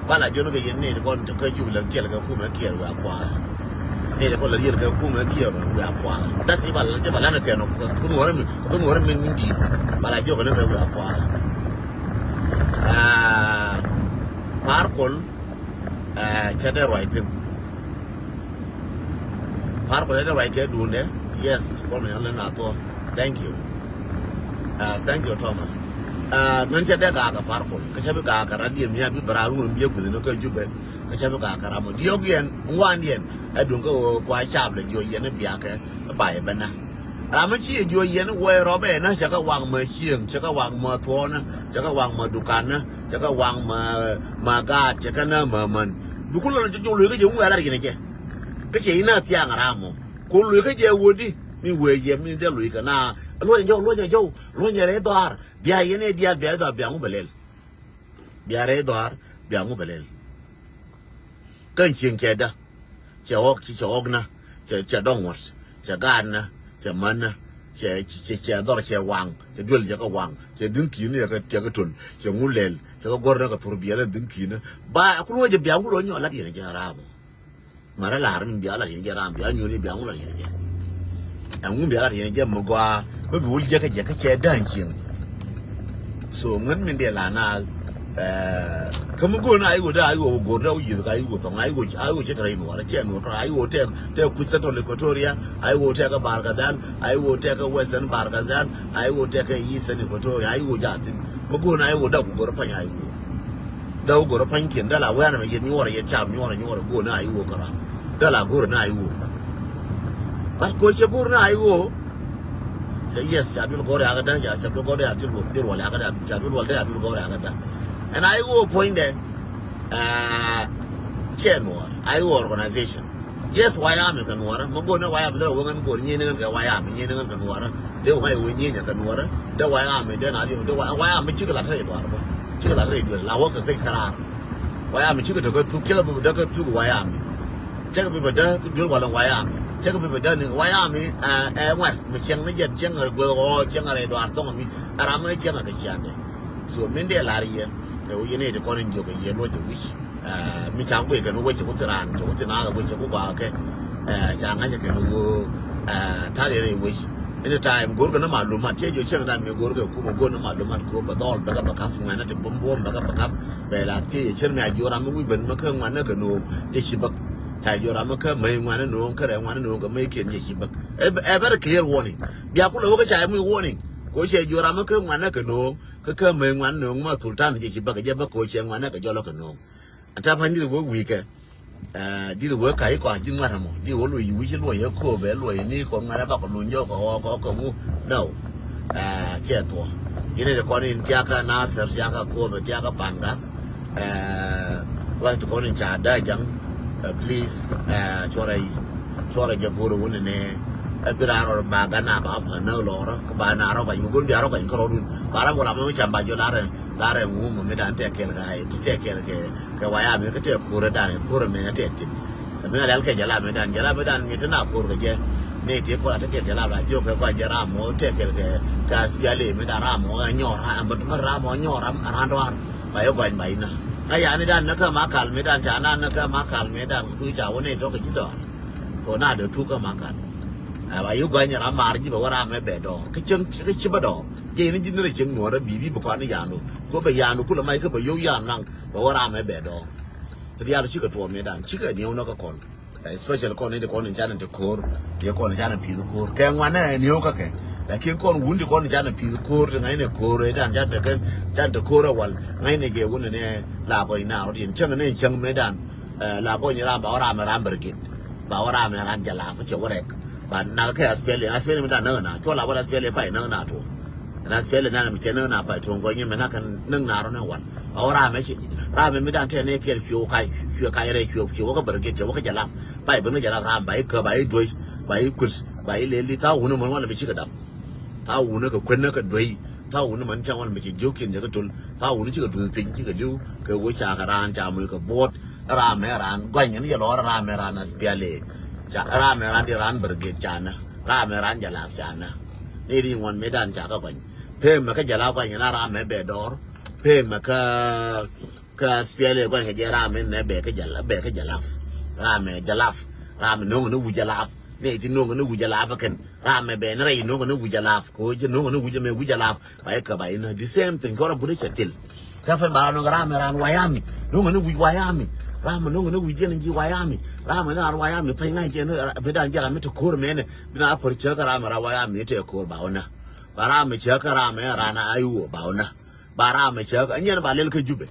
Ba la jiɔn kɛ yɛn ni kɔn te kä Jubɛ lɛ kiɛl kɛ kumɛ kiɛl wɛ a puath. Ni de kɔ la riel kɛ kumɛ kiɛ wɛ a puath. That's if a la jɛ ba la na kɛ no kɛ thun wɛrɛ mi kɛ thun wɛrɛ mi ni di. Ba la jɛ kɛ ni kɛ wɛ a puath. Ah, Par Kuɔl, ah, cɛ dee ruac thin. Par Kuɔl cɛ dee ruac kɛ duundɛ. Yes, Kuɔl mi nyal na thɔ. Thank you. Ah, thank you Thomas. Ah, ŋän cɛ dee gaak kɛ Par Kuɔl. Kä cɛ bi gaak kɛ radiɛ mi a bi bɛ raa ruun bi a kuth ni kä Jubɛ. Kä cä bi ka kɛ ram ɔ diɔ̱k yɛn ŋuan yɛn. Ɛ duŋ kä ɣöö kua cap lɛ jiɔ yɛn i̱ biakɛ i̱ ba yɛ bɛ nä. Ram mi ci yɛ jiɔ yɛn i̱ wee rɔbɛ nä cɛ kɛ waŋ mɛ cieŋ cɛ kɛ waŋ mɛ thuɔɔnä cɛ kɛ waŋ mɛ dukanä cɛ kɛ waŋ mɛ mɛ gaat cɛ kɛ nä mɛ män. Bi ku lɔn jɔw lo̱c kä jɛ ŋuɛ lar yɛn jɛ. Kä cɛ inä thiaŋ ram ɔ ku lo̱c kä jɛ wä di mi wee yɛ mi dee lo̱c kɛ na. Luɔ̱nyɛ jɔw luɔ̱nyɛ jɔw luɔ̱nyɛ rɛy dhɔaar bia yɛn i̱ diaal bia i̱ dhɔaar bia ŋu bɛ lɛl. Bia rɛy dhɔaar bia ŋu bɛ lɛl. Kä in cieŋ cɛ dä cɛ ɣɔk ci cɛ ɣɔk nä cɛ cɛ dɔŋ ŋuɔ̱t cɛ gaat nä cɛ män nä cɛ cɛ cɛ dhɔr cɛ waŋ cɛ duel cɛ kɛ waŋ cɛ dhi̱n ki̱n yɛ kɛ tiɛk kɛ tol cɛ ŋu lɛl cɛ kɛ guɔ̱r nä kɛ thur biɛl in dhi̱n ki̱n nä ba kun wä jɛ bia ŋu lɔ nyɔ lat yɛn jɛ raam. Mara lar mi bia lar yɛn jɛ ram bia nyuɔni bia ŋu lar yɛn jɛ. Ɛŋu bia lar yɛn jɛ mi gɔaa mi bi wul jɛ kä jɛ kä cɛ da̱a̱n cieŋ. So ŋän min dee la na kä mi go̱o̱n a iwä dee a iwä wä go̱r dee wä yieth ka iwä thɔŋ a iwä a iwä cɛ tɛrɛ inuɔr cɛ nuɔr tɔrɔ a iwä tɛk tɛk kuth Central Equatoria a iwä tɛk kä Barkadhal a iwä tɛk kä Western Barkadhal a iwä tɛk kä Eastern Equatoria a iwä jathin. Mi go̱o̱n a iwä dee wä go̱r pany a iwä. Dee wä go̱r panykiɛn dee la wɛ̈ɛ̈n ɛmɛ yɛn nyuɔrɛ yɛn cap nyuɔrɛ nyuɔrɛ go̱o̱r ni a i̱ ɣöö kära. Dee la go̱o̱r ni a i̱ ɣöö. But ko̱ cɛ go̱o̱r ni a i̱ ɣöö. Cɛ yes ca duel gɔ̱r yakä dee ca duel gɔ̱r dee ca duel wal yakä dee ca duel wal dee ca duel gɔ̱r yakä dee. Ɛn a i̱ ɣöö puɔ̱nydɛ. Cɛ nuɔɔr a i̱ ɣöö organization. Yes, White Army kɛ Nuɔrä. Mɛ go̱o̱r ni White Army dee wä ŋän go̱o̱r nyieny ni ŋän kɛ White Army, nyieny ni ŋän kɛ Nuɔrä. Dee wä ŋa̱c wä nyieny kɛ Nuɔrä. Dee White Army dee na diɔ, dee White, White Army cikɛ la tɛrɛ duar bä. Cikɛ la tɛrɛ duar. La wä kɛ kec kɛ raar. White Army cikɛ tɔ kɛ thuk, cikɛ bi bɛ dee kɛ thuk White Army. Cikɛ bi bɛ dee duel walɛ White Army. Cikɛ bi bɛ dee ni White Army, ɛ, ɛ, ŋuɛr. Mɛ cieŋ ni jɛn cieŋ ɛ guɛ ɣɔɔ, cieŋ ɛ rɛy duar thɔŋ mi. Ɛ ram mɛ cieŋ ɛ kɛ ciandɛ. So, min dee lar yɛ. Ɛ wä yɛn ɛ ti kɔn in jiök ɛ yɛ luɔc ɛ wi̱c. Ɛ, mi ca guic kɛn wecɛ ku thi raan, cɛ ku thi naath wecɛ ku gɔaa kɛ. Ɛ, ca ŋa̱c kɛn wä, ɛ, ta̱l yɛn rɛy wec. Any time go̱o̱r kɛn malumat, cɛ jiɔ cieŋ dan mi go̱o̱r kɛ kumɛ go̱o̱r ni malumat ko bɛ dhɔl bɛ kɛ bɛ kap ŋuɛn ti bum bum bɛ kɛ bɛ kap. Bɛ la thiec cien mi a jiɔ ram mi wi̱c ben mi kä ŋuɛn ni kɛ no̱o̱ŋ jɛ ci bäk. Ca jiɔ ram mi kä mäc ŋuɛn ni no̱o̱ŋ kä rɛ ŋuɛn ni no̱o̱ŋ kɛ mäc kiɛn jɛ ci bäk. Ɛ, ɛ very clear warning. Bia kulɛ wä kä ca mi warning. Ko cɛ jiɔ ram mi kä ŋuɛn ni kɛ no̱o̱ŋ. Kä kä mëë ŋuan nööŋ ma thul tan jɛ ci bäkɛ jɛ bä koc cɛ ŋuan nɛ kɛ jɔlɔ kɛ nööŋ. Ɛn ta̱pa̱ny dit wä wi̱i̱kɛ. Ɛ, dit wä ka̱c kɔa̱ ji̱ ŋuat ɛmɔ dit wä luɔc wi̱c luɔc ɛ kööbɛ luɔc ni kɔn ŋuat ɛ bakɔ luny jɔk kɛ ɣɔɔk kɛ ŋu. No. Ɛ, cɛ thuɔ. Yini ti kɔn in tiakä Nasir tiakä kööbɛ tiakä Pangak. Ɛ, wek ti kɔn in ca dee jaŋ. Ɛ, please, ɛ, cuɔrɛ yi cuɔrɛ jɛ go̱o̱rɛ wun ni nɛ. Ɛ, bi raar ɔr ba gan na ba pa näk lɔɔrä kä ba na rɔ gany wun bi a rɔ gany kä rɔɔdun ba rɔ bɔla mɛ mi cam ba jɔ larɛ larɛ ŋu mɛ mi dan tɛ kɛl ka ti tɛ kɛl kɛ kɛ waya mi kä tɛ ko̱rɛ dan ko̱rɛ mɛ tɛ thin. Ɛ, mi rɛl kɛ jɛ la mi dan jɛ la mi dan mi ti na ko̱r kɛ jɛ. Ni ti kɔla ti kɛl jɛ la ba jiɔ kɛ gɔny jɛ ram mɔ tɛ kɛl kɛ kɛ aspiali mi dan ram mɔ nyɔr ram bä ram mɔ nyɔr ram ram dɔar. Ba yɛ gɔny ba inä. Ŋa yani dan ni kä ma kal mi dan ca na ni kä ma kal mi dan ku ca wä ni tɔk ji̱ dɔɔr. Ko na de thuk kä ma kal. Ɛ ba yɛ gɔny ram mar ji̱ bɛ wä ram mɛ bɛ dɔɔr. Kä cieŋ kä ci bä dɔɔr. Jɛ ni ji̱ ni rɛ cieŋ nuɔrä bi bi bɛ kɔn ni yandu. Ko bɛ yandu kulɛ mac kä bɛ yɔw yan naŋ bɛ wä ram mɛ bɛ dɔɔr. Ti diaal cikɛ tuɔɔm mi dan cikɛ niɛw ni kä kɔn. Especially kɔn ni ti kɔn ni canɛ ti ko̱r. Ti kɔn ni canɛ pi̱th ko̱r kɛ ŋuanɛ ni ɣöö kakɛ. Lakin kɔn wun ti kɔn ni canɛ pi̱th ko̱r ti ŋa̱cnɛ ko̱r ɛ dan canɛ ti kɛn canɛ ti ko̱r ɛ wal ŋa̱cnɛ jɛ wun ni la gɔny na rɔ ti cäŋ ni cäŋ mi dan. La gɔny ram ba wä ram ɛ ram bɛ rɛ git ba wä ram ɛ ram jɛ la kä cɛ wä rɛk. Ba nak kɛ aspɛli aspɛli mi dan näk na cuɔ la wä aspɛli pay näk na tuɔ. Ɛn aspɛli nan mi cɛ näk na pay tuɔ gɔny mi nak kɛ näk na rɔ ni wal. Ba wä ram ɛ ci ram ɛ mi dan tɛ ni kɛl cuɛ wä kay cuɛ kay rɛ cuɛ cuɛ wä kä bɛ rɛ git cɛ wä kä jɛ lap. Pay ben kä jɛ lap ram ba ikä ba iduec ba ikui̱t ba ileli tha wuni mɔn wala mi cikɛ dap. Tha wuni kɛ kuenä kɛ duec tha wuni mɔn cɛ wala mi ci jiökiɛn jɛ kä tol tha wuni cikɛ duth piny cikɛ li̱w kɛ wee ca kɛ raan ca muc kɛ buɔt. Ram ɛ ran guany ni jɛ lɔr ram ɛ ran aspiali. Ca ram ɛ ran di ran berget ca nä ram ɛ ran jɛ lap ca nä. Ni ri ŋuɔn mi dan ca kɛ guany pem mɛ kä jɛ lap guany na ram ɛ bɛ dɔr. Pem mɛ kä Kä aspiali gua̱n kɛ jɛ ram in nɛ bɛ kä jɛ lap bɛ kä jɛ lap. Ram ɛ jɛ lap. Ram in no̱ŋ ni wi̱c jɛ lap. Nɛ ti no̱ŋ ni wi̱c jɛ lap kɛn. Ram ɛ bɛ ni rɛy no̱ŋ ni wi̱c jɛ lap ko jɛ no̱ŋ ni wi̱c mɛ wi̱c jɛ lap. Ba ikä ba inä the same thing kɔrɔ guri cɛ thil. Kä fen ba ram no̱ŋ ram ɛ ran wayami no̱ŋ ni wi̱c wayami. Ram ɛ no̱ŋ ni wi̱c jɛn ji̱ wayami. Ram ɛ ran wayami pɛny ŋa̱c jɛn bi dan jɛ ram mi ti ko̱r mɛnɛ bi na pär cä kä ram ɛ ran wayami ti ko̱r ba wunä. Ba ram ɛ cä kä ram ɛ ran a iwuɔ ba wunä. Ba ram ɛ cä kä nyɛn ba lɛl kä Jubɛ.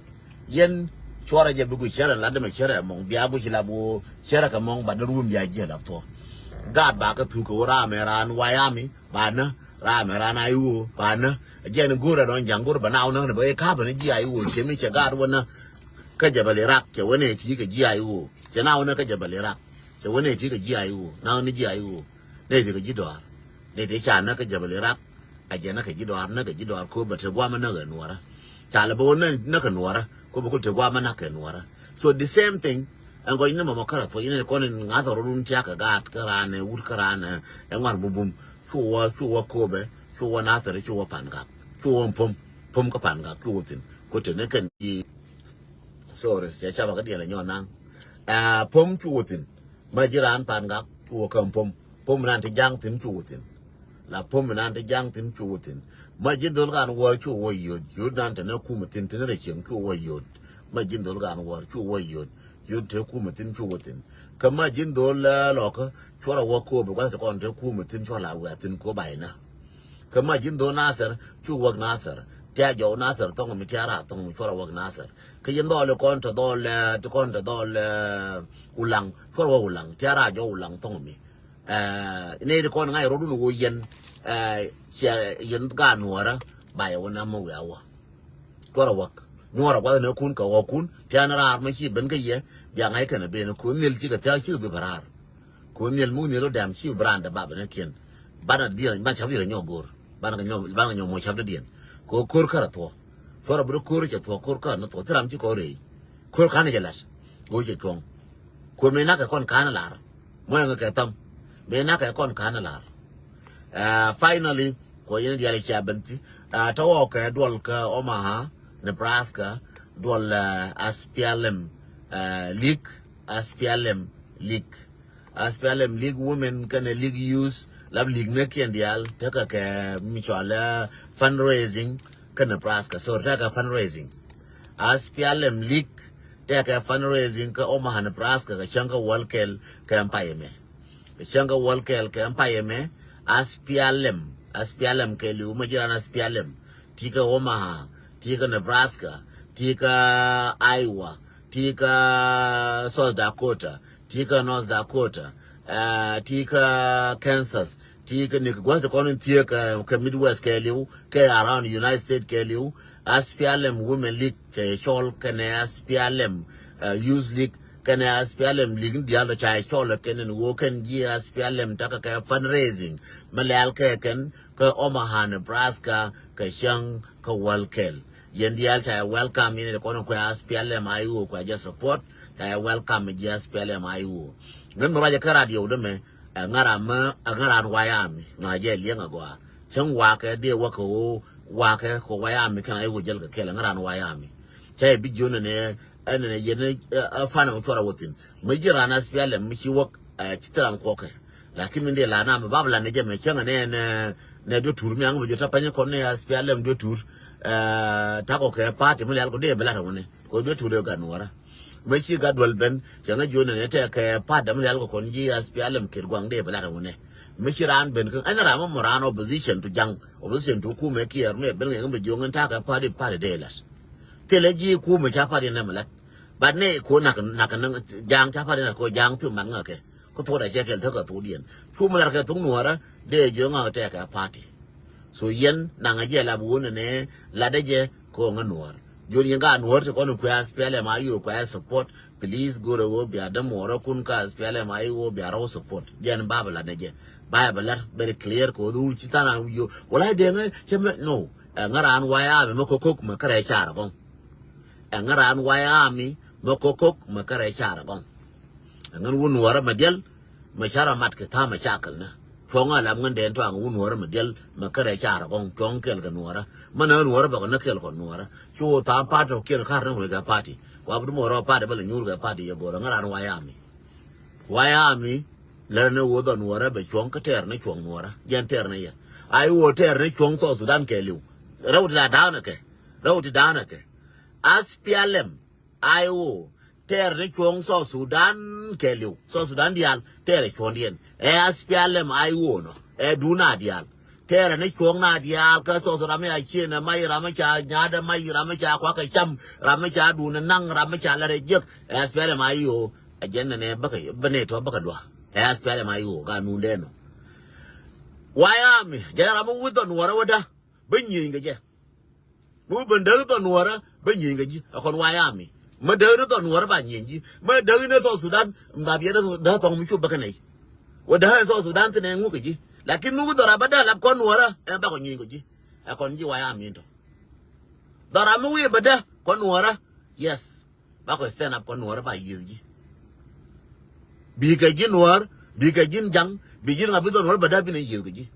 Yɛn cuɔrɛ jɛ bi guic cärɛ lat dämɛ cärɛ mɔŋ bia guic la bo cärɛ kɛ mɔŋ ba dä ruun bia jiɛ la thuɔ. Gaat ba kä thuk kɛ wä ram ɛ ran wayami ba nä ram ɛ ran a iwo ba nä. Jɛn go̱rɛ dɔn jaŋ go̱rɛ ba na wä nä bä ɛ ka bä ni jiɛ a iwo cɛ mi cɛ gaat wä nä. Kä jɛ bä li rak cɛ wä nɛ ti kɛ jiɛ a iwo cɛ na wä nä kä jɛ bä li rak cɛ wä nɛ ti kɛ jiɛ a iwo na wä ni jiɛ a iwo. Nɛ ti kɛ ji̱ dɔaar nɛ ti ca nä kä jɛ bä li rak. A jɛ nä kɛ ji̱ dɔaar nä kɛ ji̱ dɔaar ko bɛ te guamä nä kɛ nuɔrä. Ca lɛ bä wä nä kɛ nuɔrä ko bɛ kul te guamä nä kɛ nuɔrä. So the same thing. Ɛn gɔc ni mɔmɔ kärɛ thuɔc ni kɔn in ŋa̱th rɔ run tiak kɛ gaat kä raan ɛ wut kä raan ɛ ŋuar bubum. Cu wä cu wä kobɛ cu wä nathɛr cu wä pan gak cu wä pom pom kä pan gak cu wä thin. Ko te ni kɛn i sorry cɛ cabä kä diɛl ɛ nyɔn naŋ. Ɛ pom cu wä thin. Ma ji̱ raan pan gak cu wä käm pom. Pom nan ti jaŋ thin cu wä thin. La pom nan ti jaŋ thin cu wä thin. Ma ji̱ dhol kan wäär cu wä yöt yöt nan te ne kumä thin thin rɛ cieŋ cu wä yöt. Ma ji̱ dhol kan wäär cu wä yöt yöt te kumä thin cu wä thin. Kä ma ji̱ dhol lɔkä cuɔrɛ wä kopi guath te kɔn te kumä thin cuɔ la wɛ thin ko bay na. Kä ma ji̱ dhol Nasir cu wäk Nasir tia jɔw Nasir thɔŋ mi tia ra thɔŋ mi cuɔrɛ wäk Nasir. Kä yɛn dhɔl kɔn te dhɔl ti kɔn te dhɔl Ulaŋ cuɔrɛ wä Ulaŋ tia ra jɔw Ulaŋ thɔŋ mi. Ɛ nɛy ti kɔn ŋa̱c rɔ̱dun ɣöö yɛn ɛ ciɛ yɛn gaat nuɔ̱ɔ̱rä ba yɛ wä nɛmɛ wiaa wä. Cuɔrɛ wäk nyuɔ̱ɔ̱rɛ gua̱th nɛ kun kɛ ɣɔ̱kun tian raar mɛ ci ben kä yɛ bia ŋa̱c kɛn ɛ ben kun nil cikɛ thia̱k cikɛ bi bɛ raar. Ko nhiel muk nhiel wä dɛm ci brand bap ni kiɛn. Banɛ diɛn ban cap diɛn nyɔ go̱r. Banɛ kɛ nyɔ banɛ kɛ nyɔ mɔ cap diɛn. Ko ko̱r kärɛ thuɔ. Cuɔrɛ bi ko̱r cɛ thuɔ ko̱r kärɛ ni thuɔ. Thil ram ci kɔ rɛy. Ko̱r kanɛ jɛ lat. Ko cɛ cuɔ̱ŋ. Ko mëë nakɛ kɔn kanɛ lar. Mɔ yɛn kɛ tham. Mëë nakɛ kɔn kanɛ lar. Finally, ko yɛn dial cia ben ti. Tɔwɔ kɛ duɔl kɛ Omaha, Nebraska, duɔl S P L M league, S P L M league. S P L M league women kɛnɛ league youth, lap league ni kiɛn dial tekɛ kɛ mi cɔalɛ fundraising kä Nebraska. Sorry, tekɛ fundraising. S P L M league tekɛ fundraising kä Omaha, Nebraska, kɛ cäŋ kä wäl kɛl kɛ ɛm payɛ mɛ. Kɛ cäŋ kä wäl kɛl kɛ ɛm payɛ mɛ. S P L M, S P L M kɛɛliw, mɛ ji̱ ran S P L M ti kä Omaha, ti kä Nebraska, ti kä Iowa, ti kä South Dakota, ti kä North Dakota, ti kä Kansas, ti kä ni kɛ gua̱th ti kɔn in thiee kɛ Midwest kɛɛliw, kɛ around United States kɛɛliw. S P L M Women League kɛ cɔl kɛnɛ S P L M Youth League kɛnɛ S P L M League ni diaal tɔ ca cɔl kɛn in ɣöö kɛn ji̱ S P L M tekɛ kɛ fundraising mi lɛl kɛ kɛn kä Omaha, Nebraska, kɛ cäŋ kä wäl kɛl. Yɛn diaal ca yɛ welcome, yɛn in kɔn kuɛ S P L M I O kuɛ jɛ support, ca yɛ welcome ji̱ S P L M I O. Ŋän mi ruacɛ kä radio dämɛ, ɛ ŋa̱ran mi, ɛ ŋa̱ran White Army, ŋa̱ jɛ liɛŋ agɔaa. Cäŋ wakɛ dee wäkɛ ɣöö wakɛ kɛ White Army kɛn a i̱ ɣöö jäl kɛ kɛl, ɛ ŋa̱ran White Army. Ca yɛ bi jiön ɛnɛ, ɛnɛ yɛn ɛ fan ɛ cuɔr a wä thi̱n. Mi ji̱ ran S P L M mi ci wäk, ɛ ci thil ran kuɔkɛ. Lakin mi dee la nam bab la ni jɛ mɛ cäŋ ɛnɛ nɛ, nɛ duet tur mi aŋ bi jiö ta pany kɔn ni S P L M duet tur. Ɛ takɔ kɛ party mi lial kɔ dee bi lat ɛ wä ni. Kɛ duet tur ɛ gat nuɔrä. Mi ci gat duel ben cɛ ŋä jiön ɛnɛ tɛ kɛ party mi lial kɔ kɔn ji̱ S P L M kɛt guaŋ dee bi lat ɛ wä ni. Mi ci raan ben kä ɛn ram mɔ ran opposition to jaŋ, opposition to kumɛ kiɛɛr mi ben ŋɛ ŋä bi jiö ŋä takɛ party, party dee lat. Thilɛ ji̱ kumɛ ca party nɛ mi lat. But ni ko nak, nak, nak ja̱a̱ŋ ca party nɛ ko ja̱a̱ŋ thuk man ŋä kɛ. Kä thok da cɛ kɛl tekɛ thokdiɛn. Cu mi lat kɛ thok nuɔrä dee jiö ŋä tekɛ party. So yɛn naŋ a jiɛ lap wun nɛ latdä jɛ ko ŋä nuɔr. Jiön yɛn ka nuɔr ti kɔn kuɛ S P L M I O kuɛ support. Please go̱rɛ wä bia dämuɔrä kun ka S P L M I O bia rɔ support. Jɛn ba bɛ latdä jɛ. Ba bɛ lat very clear ko dhul ci than a wi̱i̱ wala dee ŋä cɛ mɛ no. Ɛ ŋä raan White Army mɛ kokok mɛ kärɛ car gɔŋ. Ɛ ŋä raan White Army mɛ kokok mɛ kärɛ car gɔŋ. Ɛ ŋän wun nuɔrä mɛ diɛl mɛ carɛ mat kɛ tha̱a̱ mɛ cakɛl nä. Cuɔ̱ŋ a lam ŋän dɛn tɔaŋ wun nuɔrä mɛ diɛl mɛ kärɛ car gɔŋ cuɔ̱ŋ kɛl kɛ nuɔrä. Mɛ nä nuɔrä bɛ kɛ nä kɛl kɔ nuɔrä. Cu tha̱a̱ party kiɛn kar nä wec kɛ party. Wa bi duɔrä party bä lɛ nyuur kɛ party yɛ go̱rä ŋä raan White Army. White Army lɛr ni ɣöö dhɔ nuɔrä bɛ cuɔ̱ŋ kä tɛɛr ni cuɔ̱ŋ nuɔrä. Jɛn tɛɛr ni yɛ. A i̱ ɣöö tɛɛr ni cuɔ̱ŋ South Sudan kɛɛliw. Rɛw ti la da̱a̱n ɛ kɛ. Rɛw ti da̱a̱n ɛ kɛ. S P L M I O tɛɛr ni cuɔ̱ŋ South Sudan kɛɛliw. South Sudan diaal tɛɛr ɛ cuɔ̱ŋdiɛn. Ɛ S P L M I O nɔ. Ɛ duun a diaal. Tɛɛrɛ ni cuɔ̱ŋ na diaal kä South Sudan mi a ciënɛ mac ram mi ca nyaatdä mac ram mi ca kuakä cam ram mi ca duundɛ naŋ ram mi ca lärɛ jiäk. Ɛ S P L M I O ɛ jɛn nɛnɛ bäkɛ bä nɛ tɔ bäkɛ lua̱. Ɛ S P L M I O ka nundɛ nɔ. White Army jɛn ram mi wi̱th ɔ nuɔrä wädä bä nyieny kɛ jɛ. Mi wi̱ ben däk thɔ nuɔrä bä nyieny kɛ ji̱ ɛ kɔn White Army. Mi däk ni thɔ nuɔrä ba nyieny ji̱. Mi däk ni thɔ Sudan ba biɛ däk thɔŋ mi cup bä kɛ nɛy. Wä däk ni thɔ Sudan thin ɛ ŋuk kɛ ji̱. Lakin mi wi̱ dhɔra bä däk lap kɔn nuɔrä ɛ bakɔ nyieny kɛ ji̱. Ɛ kɔn ji̱ White Army in tɔ. Dhɔra mi wi̱ bä däk kɔn nuɔrä. Yes. Bakɔ stand up kɔn nuɔrä ba yiëth ji̱. Bikɛ ji̱ nuɔr, bikɛ ji̱n jaŋ, bi ji̱n ŋa bi dhɔr nuɔr bädä bi ni yiëth kɛ ji̱.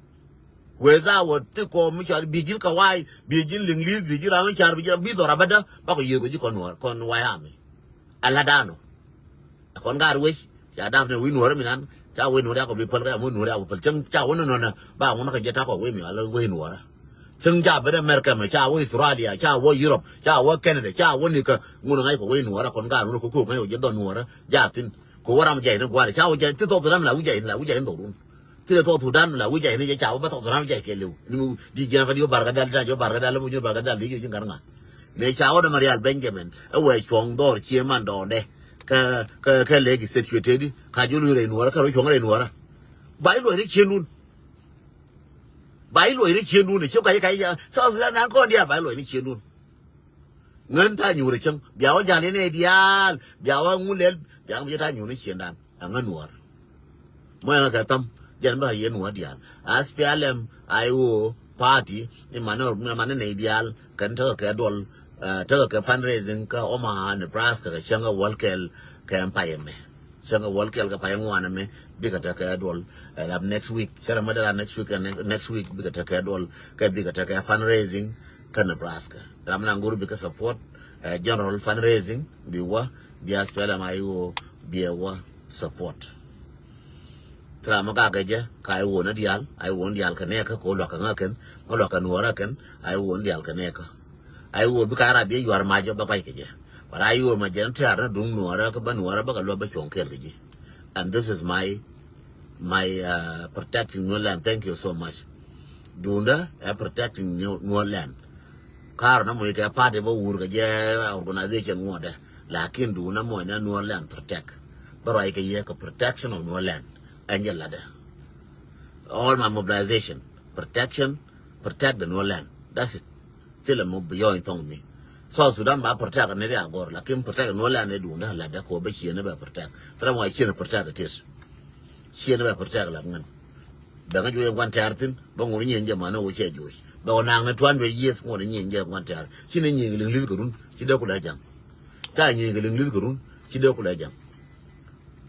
Wee thaa wä ti kɔm mi cɔal bi ji̱n kawai, bi ji̱n liŋ li̱th, bi ji̱n ram mi car, bi ji̱n ram bi dhɔr abädä bakɔ yiëth kɛ ji̱ kɔn nuɔr kɔn White Army. Ala danɔ. Kɔn gar wec ca dap ni wi̱i̱ nuɔrä mi nan ca wec nuɔrä yakɔ bi päl kä yam wec nuɔrä yakɔ päl cäŋ ca wä nɔnɔ na ba ŋun kä jɛ takɔ wec mi ala wec nuɔrä. Cäŋ ca ben America mɛ ca wä Australia ca wä Europe ca wä Canada ca wä nikä ŋun ŋa̱c kɔ wec nuɔrä kɔn gar wun kɔ kok ŋa̱c kɔ jɛ dhɔn nuɔrä. Ja thin. Ko wä ram jay ni guari ca wä jay ti thok ram la wä jay ni la wä jay ni thok run. Ti le thok Sudan la wä jay ni jɛ ca wä ba thok ram jay kɛ liw ni di jɛ ka di wä barka dal da jɛ barka dal mu jɛ barka dal di jɛ jɛ ngar nga. Ne ca wä na Marial Benjamin ɛ wɛ cuɔŋ dhɔr cie man dɔɔndɛ. Kä kä kä leki state cuɛ tedi ka julu rɛ nuɔra kä rɛ cuɔŋ rɛ nuɔra. Ba iluɔy rɛ cien dun. Ba iluɔy rɛ cien dun ciem ka jɛ ka jɛ South Sudan nan kɔn dial ba iluɔy rɛ cien dun. Ŋän ta nyuur cäŋ bia wä ja̱l inɛ diaal bia wä ŋulɛl bia ŋä bi jɛ ta nyuur ni ciëndan. Ɛ ŋä nuɔr. Muɔ̱yɛ kɛ tham, jɛn bä yɛn wä diaal. SPLM, IO, party, ni mani, mani nɛy diaal, kɛn tekɛ kɛ duɔl, eh, tekɛ kɛ fundraising kä Omaha, Nebraska, kɛ cäŋ kɛ wäl kɛl kɛ pay ɛmɛ. Cäŋ kɛ wäl kɛl kɛ pay ŋuan ɛmɛ, bikɛ tekɛ duɔl. Eh, lap next week, cɛ rɛ mɛ dee la next week, eh, next, next week, bikɛ tekɛ duɔl, kɛ bikɛ tekɛ fundraising kä Nebraska. Ram na ŋur bikɛ support, eh, general fundraising, bi wä, bi SPLM IO, bi wä support. Thira mi kakɛ jɛ, ka IO ni diaal, IO ni diaal kɛ nɛɛkä, kɛ ɣöö luakä ŋä kɛn, ŋä luakä Nuɔɔrä kɛn, IO ni diaal kɛ nɛɛkä. IO bi ka rap yɛ yuar mac bä guac kɛ jɛ. But IO ma jɛn tɛ̈r ni duŋ Nuɔɔrä, kä bä Nuɔɔrä bä kɛ luɔp bä cuɔ̱ŋ kɛɛl kɛ ji̱. And this is my, my, uh, protecting Nuer land. Thank you so much. Duundä ɛ protecting Nuer, Nuer land. Kaar na moc kɛ party bä wur kɛ jɛ organization ŋuɔ̱tdɛ. Lakin duundä moc na Nuer land protect. Bä ruac kɛ yɛ kɛ protection of Nuer land. Ɛn jɛ latdɛ. All my mobilization, protection, protect the Nuer land. That's it. Thilɛ mɔ beyond thɔŋ mi. South Sudan ba protect ni ria gɔr, lakin protect Nuer land ni duundä latdɛ kɛ wä bä ciɛ ni bɛ protect. Thilɛ mɔ ciɛ ni protect it is. Ciɛ ni bɛ protect la ŋän. Bɛ ŋä juɔc ɛ gua̱n tɛ̈r thi̱n, bä ŋun nyin jɛ man ni wä cɛ juɔc. Bɛ wä naŋ ni two hundred years ŋun nyin jɛ gua̱n tɛ̈r. Ci ni nyin kɛ liŋ li̱th kɛ run, ci dee ku lɛ jaŋ. Ca nyin kɛ liŋ li̱th kɛ run, ci dee ku lɛ jaŋ.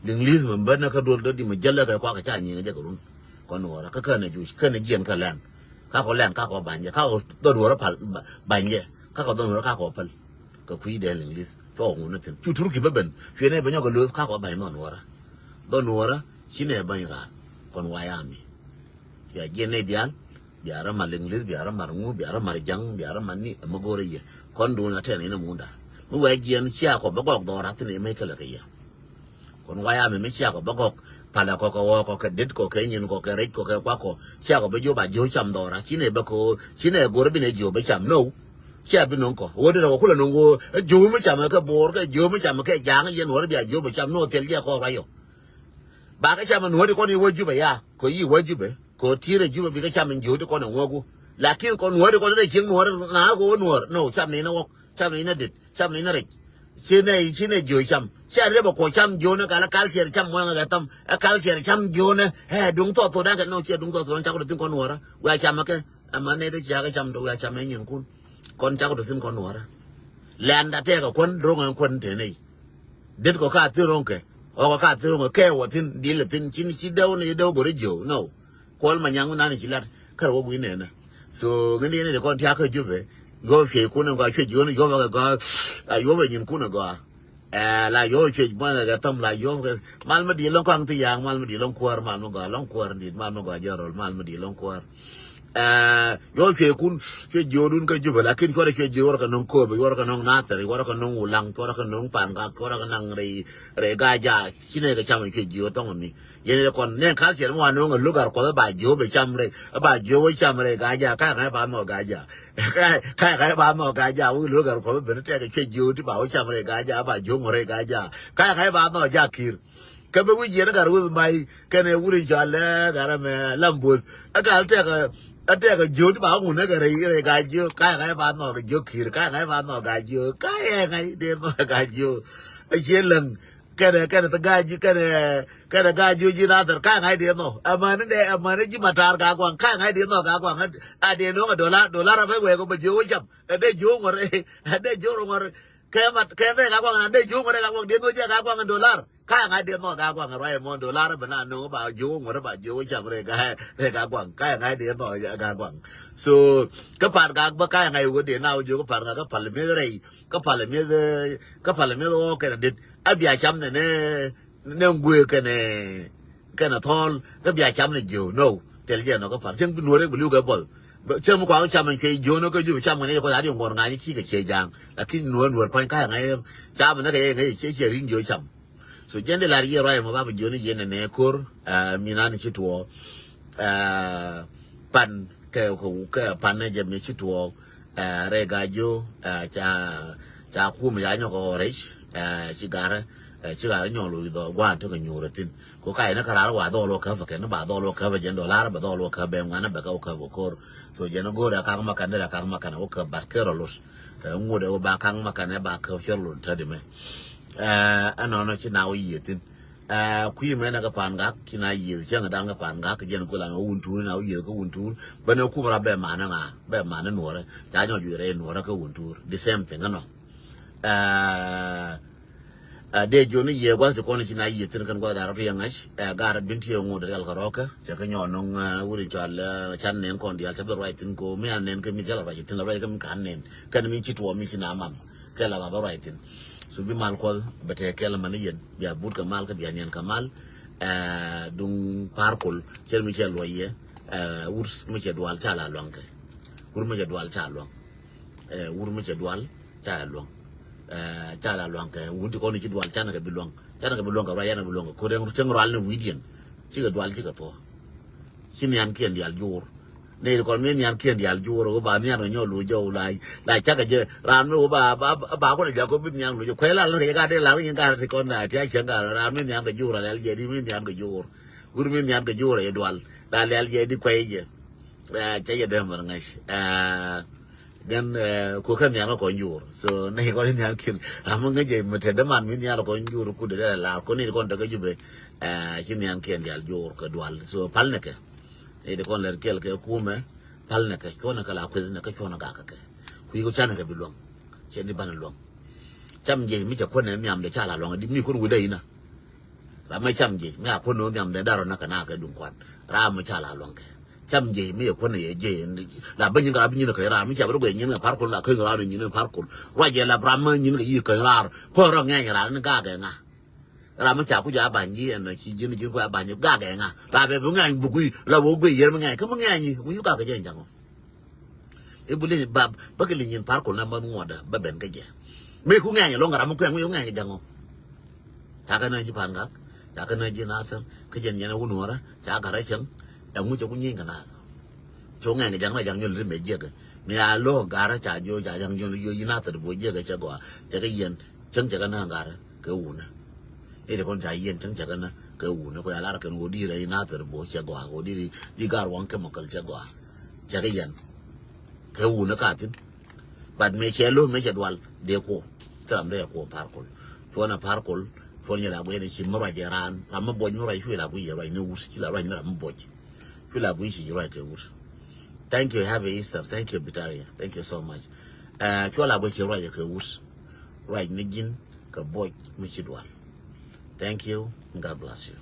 Liŋ li̱th mɛ bä nä kä duɔl dɔ̱di̱ mɛ jäl lä kɛ kuak kɛ ca nyin kɛ jɛ kɛ run. Kɔn Nuɔɔrä kä känɛ juɔc, känɛ jiɛn kä lɛn. Ka kɔ lɛn, ka kɔ ba̱ny jɛ, ka kɔ dhɔn Nuɔɔrä pal, ba̱ny jɛ. Ka kɔ dhɔn Nuɔɔrä ka kɔ päl. Kɛ kui̱ dee liŋ li̱th, cɔ ŋun ni thi̱n. Cu Turki bä ben, cuɛ nɛ bä nyɔk kɛ lo̱th ka kɔ ba̱ny dhɔn Nuɔɔrä. Dhɔn Nuɔɔrä, ci nɛ ba̱ny raan. Kɔn White Army. Bia jiɛn nɛ diaal, bia rɔ mar liŋ li̱th, bia rɔ mar ŋu, bia rɔ mar ja̱ŋ, bia rɔ mar ni, ɛmɛ go̱o̱rä yɛ. Kɔn duun a tɛn in a munda. Mi wɛ jiɛn cia kɔ bä gɔk dhɔra thi̱n in mɛ kälɛ kɛ yɛ. Kɔn White Army mi cia kɔ bä gɔk, palɛ kɔ kɛ ɣɔɔ kɔ kɛ det kɔ kɛ nyin kɔ kɛ rɛc kɔ kɛ kuak kɔ, cia kɔ bä jiö ba jiö cam dhɔra, ci nɛ bä kɛ ɣöö, ci nɛ go̱o̱rä bi nɛ jiö bä cam, no. Cia bi no̱ŋ kɔ, ɣöö derɛ kɔ kulɛ no̱ŋ ɣöö, jiö mi cam kɛ bo̱o̱r kɛ jiö mi cam kɛ ja̱a̱ŋ yɛn ɣöö bia jiö bä cam, no thil jɛ kɔ ruac yɔ. Ba kä cam in wä ti kɔn i̱ wä Jubɛ ya, kɔ i̱ wä Jubɛ, kɔ ti̱i̱rɛ Jubɛ bi kä cam in jiö ti kɔn in wä gu. Lakin kɔn wä ti kɔn in rɛ cieŋ nuɔr, na kɔ wä nuɔr, no, cam in a wɔk, cam in a dit, cam in a rɛc. Ci nɛ, ci nɛ jiö cam. Cia rɛ bɛ kɔ cam jiö ni kala kal ciɛr cam muɔ̱ŋ kɛ tham, ɛ kal ciɛr cam jiö ni, ɛ duŋ thɔɔth thɔɔth dakɛ, no, ciɛ duŋ thɔɔth thɔɔth cak ti thi̱n kɔn nuɔrä. Wia cam kɛ, ɛ ma nɛ ti cia kɛ cam ti wia cam ɛ nyin kun. Kɔn cak ti thi̱n kɔn nuɔrä. Lɛn da tɛɛkɛ kuän, ro̱ŋ ɛn kuän te nɛy. Det kɔ ka thil ro̱ŋ kɛ. Ɣɔk ka thil ro̱ŋ kɛ kɛ wä thin, dil thin, cin ci dɛw ni dɛw go̱ri jiö. No. Kuɔl ma nyaŋ nan ci lat kar wä gui nɛnɛ. So ŋin di ni de kɔn tiak kä Jubɛ. Yuɔp cuec kun gɔa, cuec yuɔn yuɔp kɛ gɔa. A yuɔp nyin kun gɔa. Ɛ la yuɔp cuec bɔn kɛ tham la yuɔp kɛ. Mal mi di lɔŋ kɔaŋ ti yaŋ, mal mi di lɔŋ kuäär, mal mi gɔa lɔŋ kuäär dit, mal mi gɔa jɛ rol, mal mi di lɔŋ kuäär. Ɛ, yuɔr cuɛ kun, cuɛ jiöödun kä Jubɛ, lakin cuɔrɛ cuɛ jiöör kɛ no̱ŋ Kööbɛ, yuɔr kɛ no̱ŋ Nathɛr, yuɔr kɛ no̱ŋ Wulaŋ, cuɔrɛ kɛ no̱ŋ Pangak, cuɔrɛ kɛ naŋ rɛy, rɛy Gaja, ci nɛ kɛ cam cuɛ jiöör thɔŋ mi. Yɛn rɛ kɔn nɛ culture mi wa no̱ŋ ɛ luk ar kuɔth ɛ ba jiöör bɛ cam rɛy, ɛ ba jiöör bɛ cam rɛy Gaja, ka ŋa̱c ba nhɔk Gaja. Ka, ka ŋa̱c ba nhɔk Gaja, wä luk ar kuɔth ɛ ben tɛk ɛ cuɛ jiöör ti ba wä cam rɛy Gaja, ɛ ba jiöör ŋɔ rɛy Gaja. Ka ŋa̱c ba nhɔk Jakiir. Kä bi wi̱c yɛn gat weth may kɛnɛ wuri cɔal ɛ gat ɛmɛ lam buɔth. Ɛ gat tɛk ɛ tɛk ɛ jiöt ba ŋun ɛ kɛ rɛy rɛy Gajiö. Ka ɛ ŋa̱c ba nhɔk ɛ jiö Kiir, ka ɛ ŋa̱c ba nhɔk Gajiö, ka ɛ ŋa̱c dee nhɔk ɛ Gajiö. Ɛ ciɛ läŋ kɛnɛ kɛnɛ thɛ Gajiö kɛnɛ kɛnɛ Gajiö ji̱ Nathɛr, ka ɛ ŋa̱c dee nhɔk. Ɛmani dee ɛmani ji̱ Matar Gaguaŋ, ka ɛ ŋa̱c dee nhɔk Gaguaŋ. A dee no̱ŋ ɛ dolar, dolar ɛ bɛ wɛɛk ɛ bɛ jiö wä cam. Ɛ dee jiö ŋɔr, ɛ dee jiö ŋɔr. Kɛ mat kɛ thɛ Gaguaŋ, na dee jiö ŋɔr ɛ Gaguaŋ dee nhɔk jɛ Gaguaŋ ɛ dolar. Ka ŋa̱c dee nhɔk Gaguaŋ ruac ɛmɔ dolar bɛ na no̱o̱ŋ ba jiök ŋuɔ̱t ba jiök cam rɛy Gaguaŋ. Ka ŋa̱c dee nhɔk Gaguaŋ. So kä pan Gak bä ka ŋa̱c wä dee na wä jiök kä pan Gak kä pal mi̱eth rɛy kä pal mi̱eth kä pal mi̱eth ɣɔ̱ɔ̱k kɛn adit a bia cam nɛ nɛ nɛ ŋuëë kɛnɛ kɛnɛ thɔɔl kä bia cam nɛ jiök. No, thil jɛ nɔ kä pal cieŋ bi nuɔ̱ɔ̱r rɛk bi li̱w kɛ buɔth. Cieŋ mi kuaŋ cam ɛn cuɛ jiök nɔ kä jiök cam kɛn i̱ kɔc a di ŋuɔ̱r ŋa̱c i̱ ci kɛ ciɛ ja̱a̱ŋ. Lakin nuɔ̱ɔ̱r nuɔ̱ɔ̱r pa̱ny ka ŋa̱c cam nɛ kɛ yɛ ŋa̱c i̱ ciɛ ciɛ ri̱ŋ jiök cam. So jɛn di lar yiëë ruac mɔ ba bi jiöni jiɛn nɛ nɛ ko̱r. Mi nan ci tuɔɔk pan kɛ kɛ pan nɛ jɛ mi ci tuɔɔk. Rɛy Gajiö ca ca kum ya nyɔk ɔ rɛc. Ci garɛ ci garɛ nyɔk loc dhɔ guan tekɛ nyuur thin. Ko ka yɛn kä rar wa dhɔl wä käp kɛn ba dhɔl wä käp jɛn dolar bɛ dhɔl wä käp bɛ ŋuan bɛ kä wä käp wä ko̱r. So jɛn go̱r ya kaŋ ma kan dee la kaŋ ma kan wä käp bat kɛ rɔ lot. Ŋut ɛ wä ba kaŋ ma kan ɛ ba käp cɛ rɔ lot tädi mɛ. Ɛnɔnɔ ci na wä yiëë thin. Ɛ, kui̱ mɛn ɛ kä Pangak, ci na yiëth cäŋ dan kä Pangak, jɛn kui̱ lan wä Wun Tuur, na wä yiëth kä Wun Tuur. Bä ni kumɛ ra bɛ manä ŋa, bɛ manä Nuɔrä. Ca nyɔk juɛ rɛy Nuɔrä kä Wun Tuur. The same thing ɛnɔ. Ɛ, ɛ, dee jiɔni yiëë gua̱th ti kɔn ci na yiëth thin kɛn gua̱th da̱r rɔ ti yɛ ŋa̱c. Ɛ, gar bin ti yɛ ŋot rial kɛ rɔkä. Cɛ kä nyɔk nɔŋ, ɛ, wuri cɔal, ɛ, can nɛn kɔn dial, cɛ bɛ ruac thin ko. Mi an nɛn kä mi thil ruac thin, ruac kä mi kan nɛn. Kɛn mi ci tuɔɔk mi ci na mam. Kɛ la ba bä ruac thin. So bi mal Kuɔth bɛ tɛɛ kɛl mani yɛn. Bia but kɛ mal kä bia niɛn kɛ mal. Ɛ, duŋ Par Kuɔl cɛ mi cɛ luɔy yɛ. Ɛ, wur mi cɛ dual ca la luaŋ kɛ. Wur mi cɛ dual ca luaŋ. Ɛ, wur mi cɛ dual ca luaŋ. Ɛ, ca la luaŋ kɛ. Wun ti kɔn ci dual ca na kɛ bi luaŋ. Ca na kɛ bi luaŋ kɛ ruac, ca na kɛ bi luaŋ kɛ. Ko dɛŋ cɛ rual ni wi̱diɛn. Cikɛ dual cikɛ thuɔ. Ci niankiɛn dial juur. Nɛy ti kɔn mi niankiɛn dial juur, wä ba nian kɛ nyɔk lo̱c jɔw la, la cakɛ jɛ. Raan mi wä ba, ba, ba, ba kɔn jak kɔ bi nian lo̱c jɔw. Kuɛ la lɛ kɛ jɛ ka dee la kɛ nyin ka ti kɔn na ti a cɛŋ ka raan mi nian kɛ juur a lɛl jɛ di mi nian kɛ juur. Wur mi nian kɛ juur a jɛ dual. La lɛl jɛ di kuɛ jɛ. Ɛ, cɛ jɛ dee mɛr ŋa̱c. Ɛ, Gɛn, ɛ, ku kä nhial kä kɔn juur. So, ni kɔn nhial kin. Ram mi ŋäc jɛ mi te däman mi nhial kɔn juur ku de dee la. Kɔn ni kɔn te kä Jubɛ. Ɛ, ci nhial kiɛn dial juur kɛ dual. So, pal ni kɛ. Ni di kɔn lɛr kiɛl kɛ kumɛ. Pal ni kɛ. Cuɔn ni kɛ la kueth ni kɛ cuɔn ni gak kɛ. Kui̱ ku can ni kɛ bi luɔ̱ŋ. Cɛ ni ban luɔ̱ŋ. Cam jɛ mi cɛ kuɔn ni nhiam de ca la luɔ̱ŋ. Di mi kuɔn wudɛ ina. Ram mi cam jiec mi a kuän ni nhiam dee darɔ na kɛ na kɛ duŋ kuan. Ram mi ca la luaŋ kɛ. Cam jiec mi yɛ kuän ni yɛ jiec. La bä nyin kɛ ram mi nyin kɛ ram mi ca bä rɔ guɛ nyin kɛ Par Kuɔl la kɛ ram mi nyin kɛ Par Kuɔl. Ruac yɛ la ram mi nyin kɛ yi kɛ ram. Kuɛ rɔ ŋɛny ram ni gak kɛ ŋa. Ram mi ca ku ja ba̱ny yi ɛn ci ji̱n ji̱n ku a ba̱ny gak kɛ ŋa. La bɛ bi ŋɛny bi gui la wä guɛ yɛr mi ŋɛny kä mi ŋɛny yi. Mi yu gak kɛ jɛ jaŋɔ. I̱ bi li̱ny ba, bä kɛ li̱ny nyin Par Kuɔl na mäth ŋuɔ̱tdä bä ben kä jɛ. Mi ku ŋɛny ɛlɔ̱ŋ ram mi kuɛŋ mi ku ŋɛny jaŋɔ. Ca kä nä ji̱ Pangak, ca kä nä ji̱ Nathir, kä jɛn yɛn ɛ wun wärä, ca gat rɛ cäŋ, ɛŋu cɛ ku nyieny kɛ Nathir. Cu ŋɛny jaŋ na jaŋ nyol ri mɛ jiäkä. Mi a lo̱ gat rɛ ca jiö ca jaŋ nyol jiö ji̱ Nathir bo jiäkä cɛ gɔaa, cɛ kɛ yɛn, cäŋ cɛ kɛ nä gat rɛ kɛ wunä. I̱ ti kɔn ca yɛn cäŋ cɛ kɛ nä kɛ wunä, kɔ ya lar kɛn wä di̱i̱r ɛ ji̱ Nathir bo cɛ gɔaa, wä di̱i̱r ji̱ gar waŋ kɛmɛkɛl cɛ gɔaa. Cɛ kɛ yɛn. Kɛ wunä ka thi̱n. But mëë cɛ lo̱ mëë cɛ dual dee kuɔ. Thil ram dee kuɔ Par Kuɔl. Cuɔn a Par Kuɔl. Cuɔn nyɛ la guɛn ci mi ruac jɛ raan. Ram mi buɔc mi ruac cuɛ la guic jɛ ruac ni wut. Ci la ruac ni ram mi buɔc. Cuɛ la guic ci ruac kɛ wut. Thank you, happy Easter. Thank you, Bitaria. Thank you so much. Ɛ, cuɛ la guic ci ruac kɛ wut. Ruac ni ji̱n kɛ buɔc mi ci dual. Thank you and God bless you.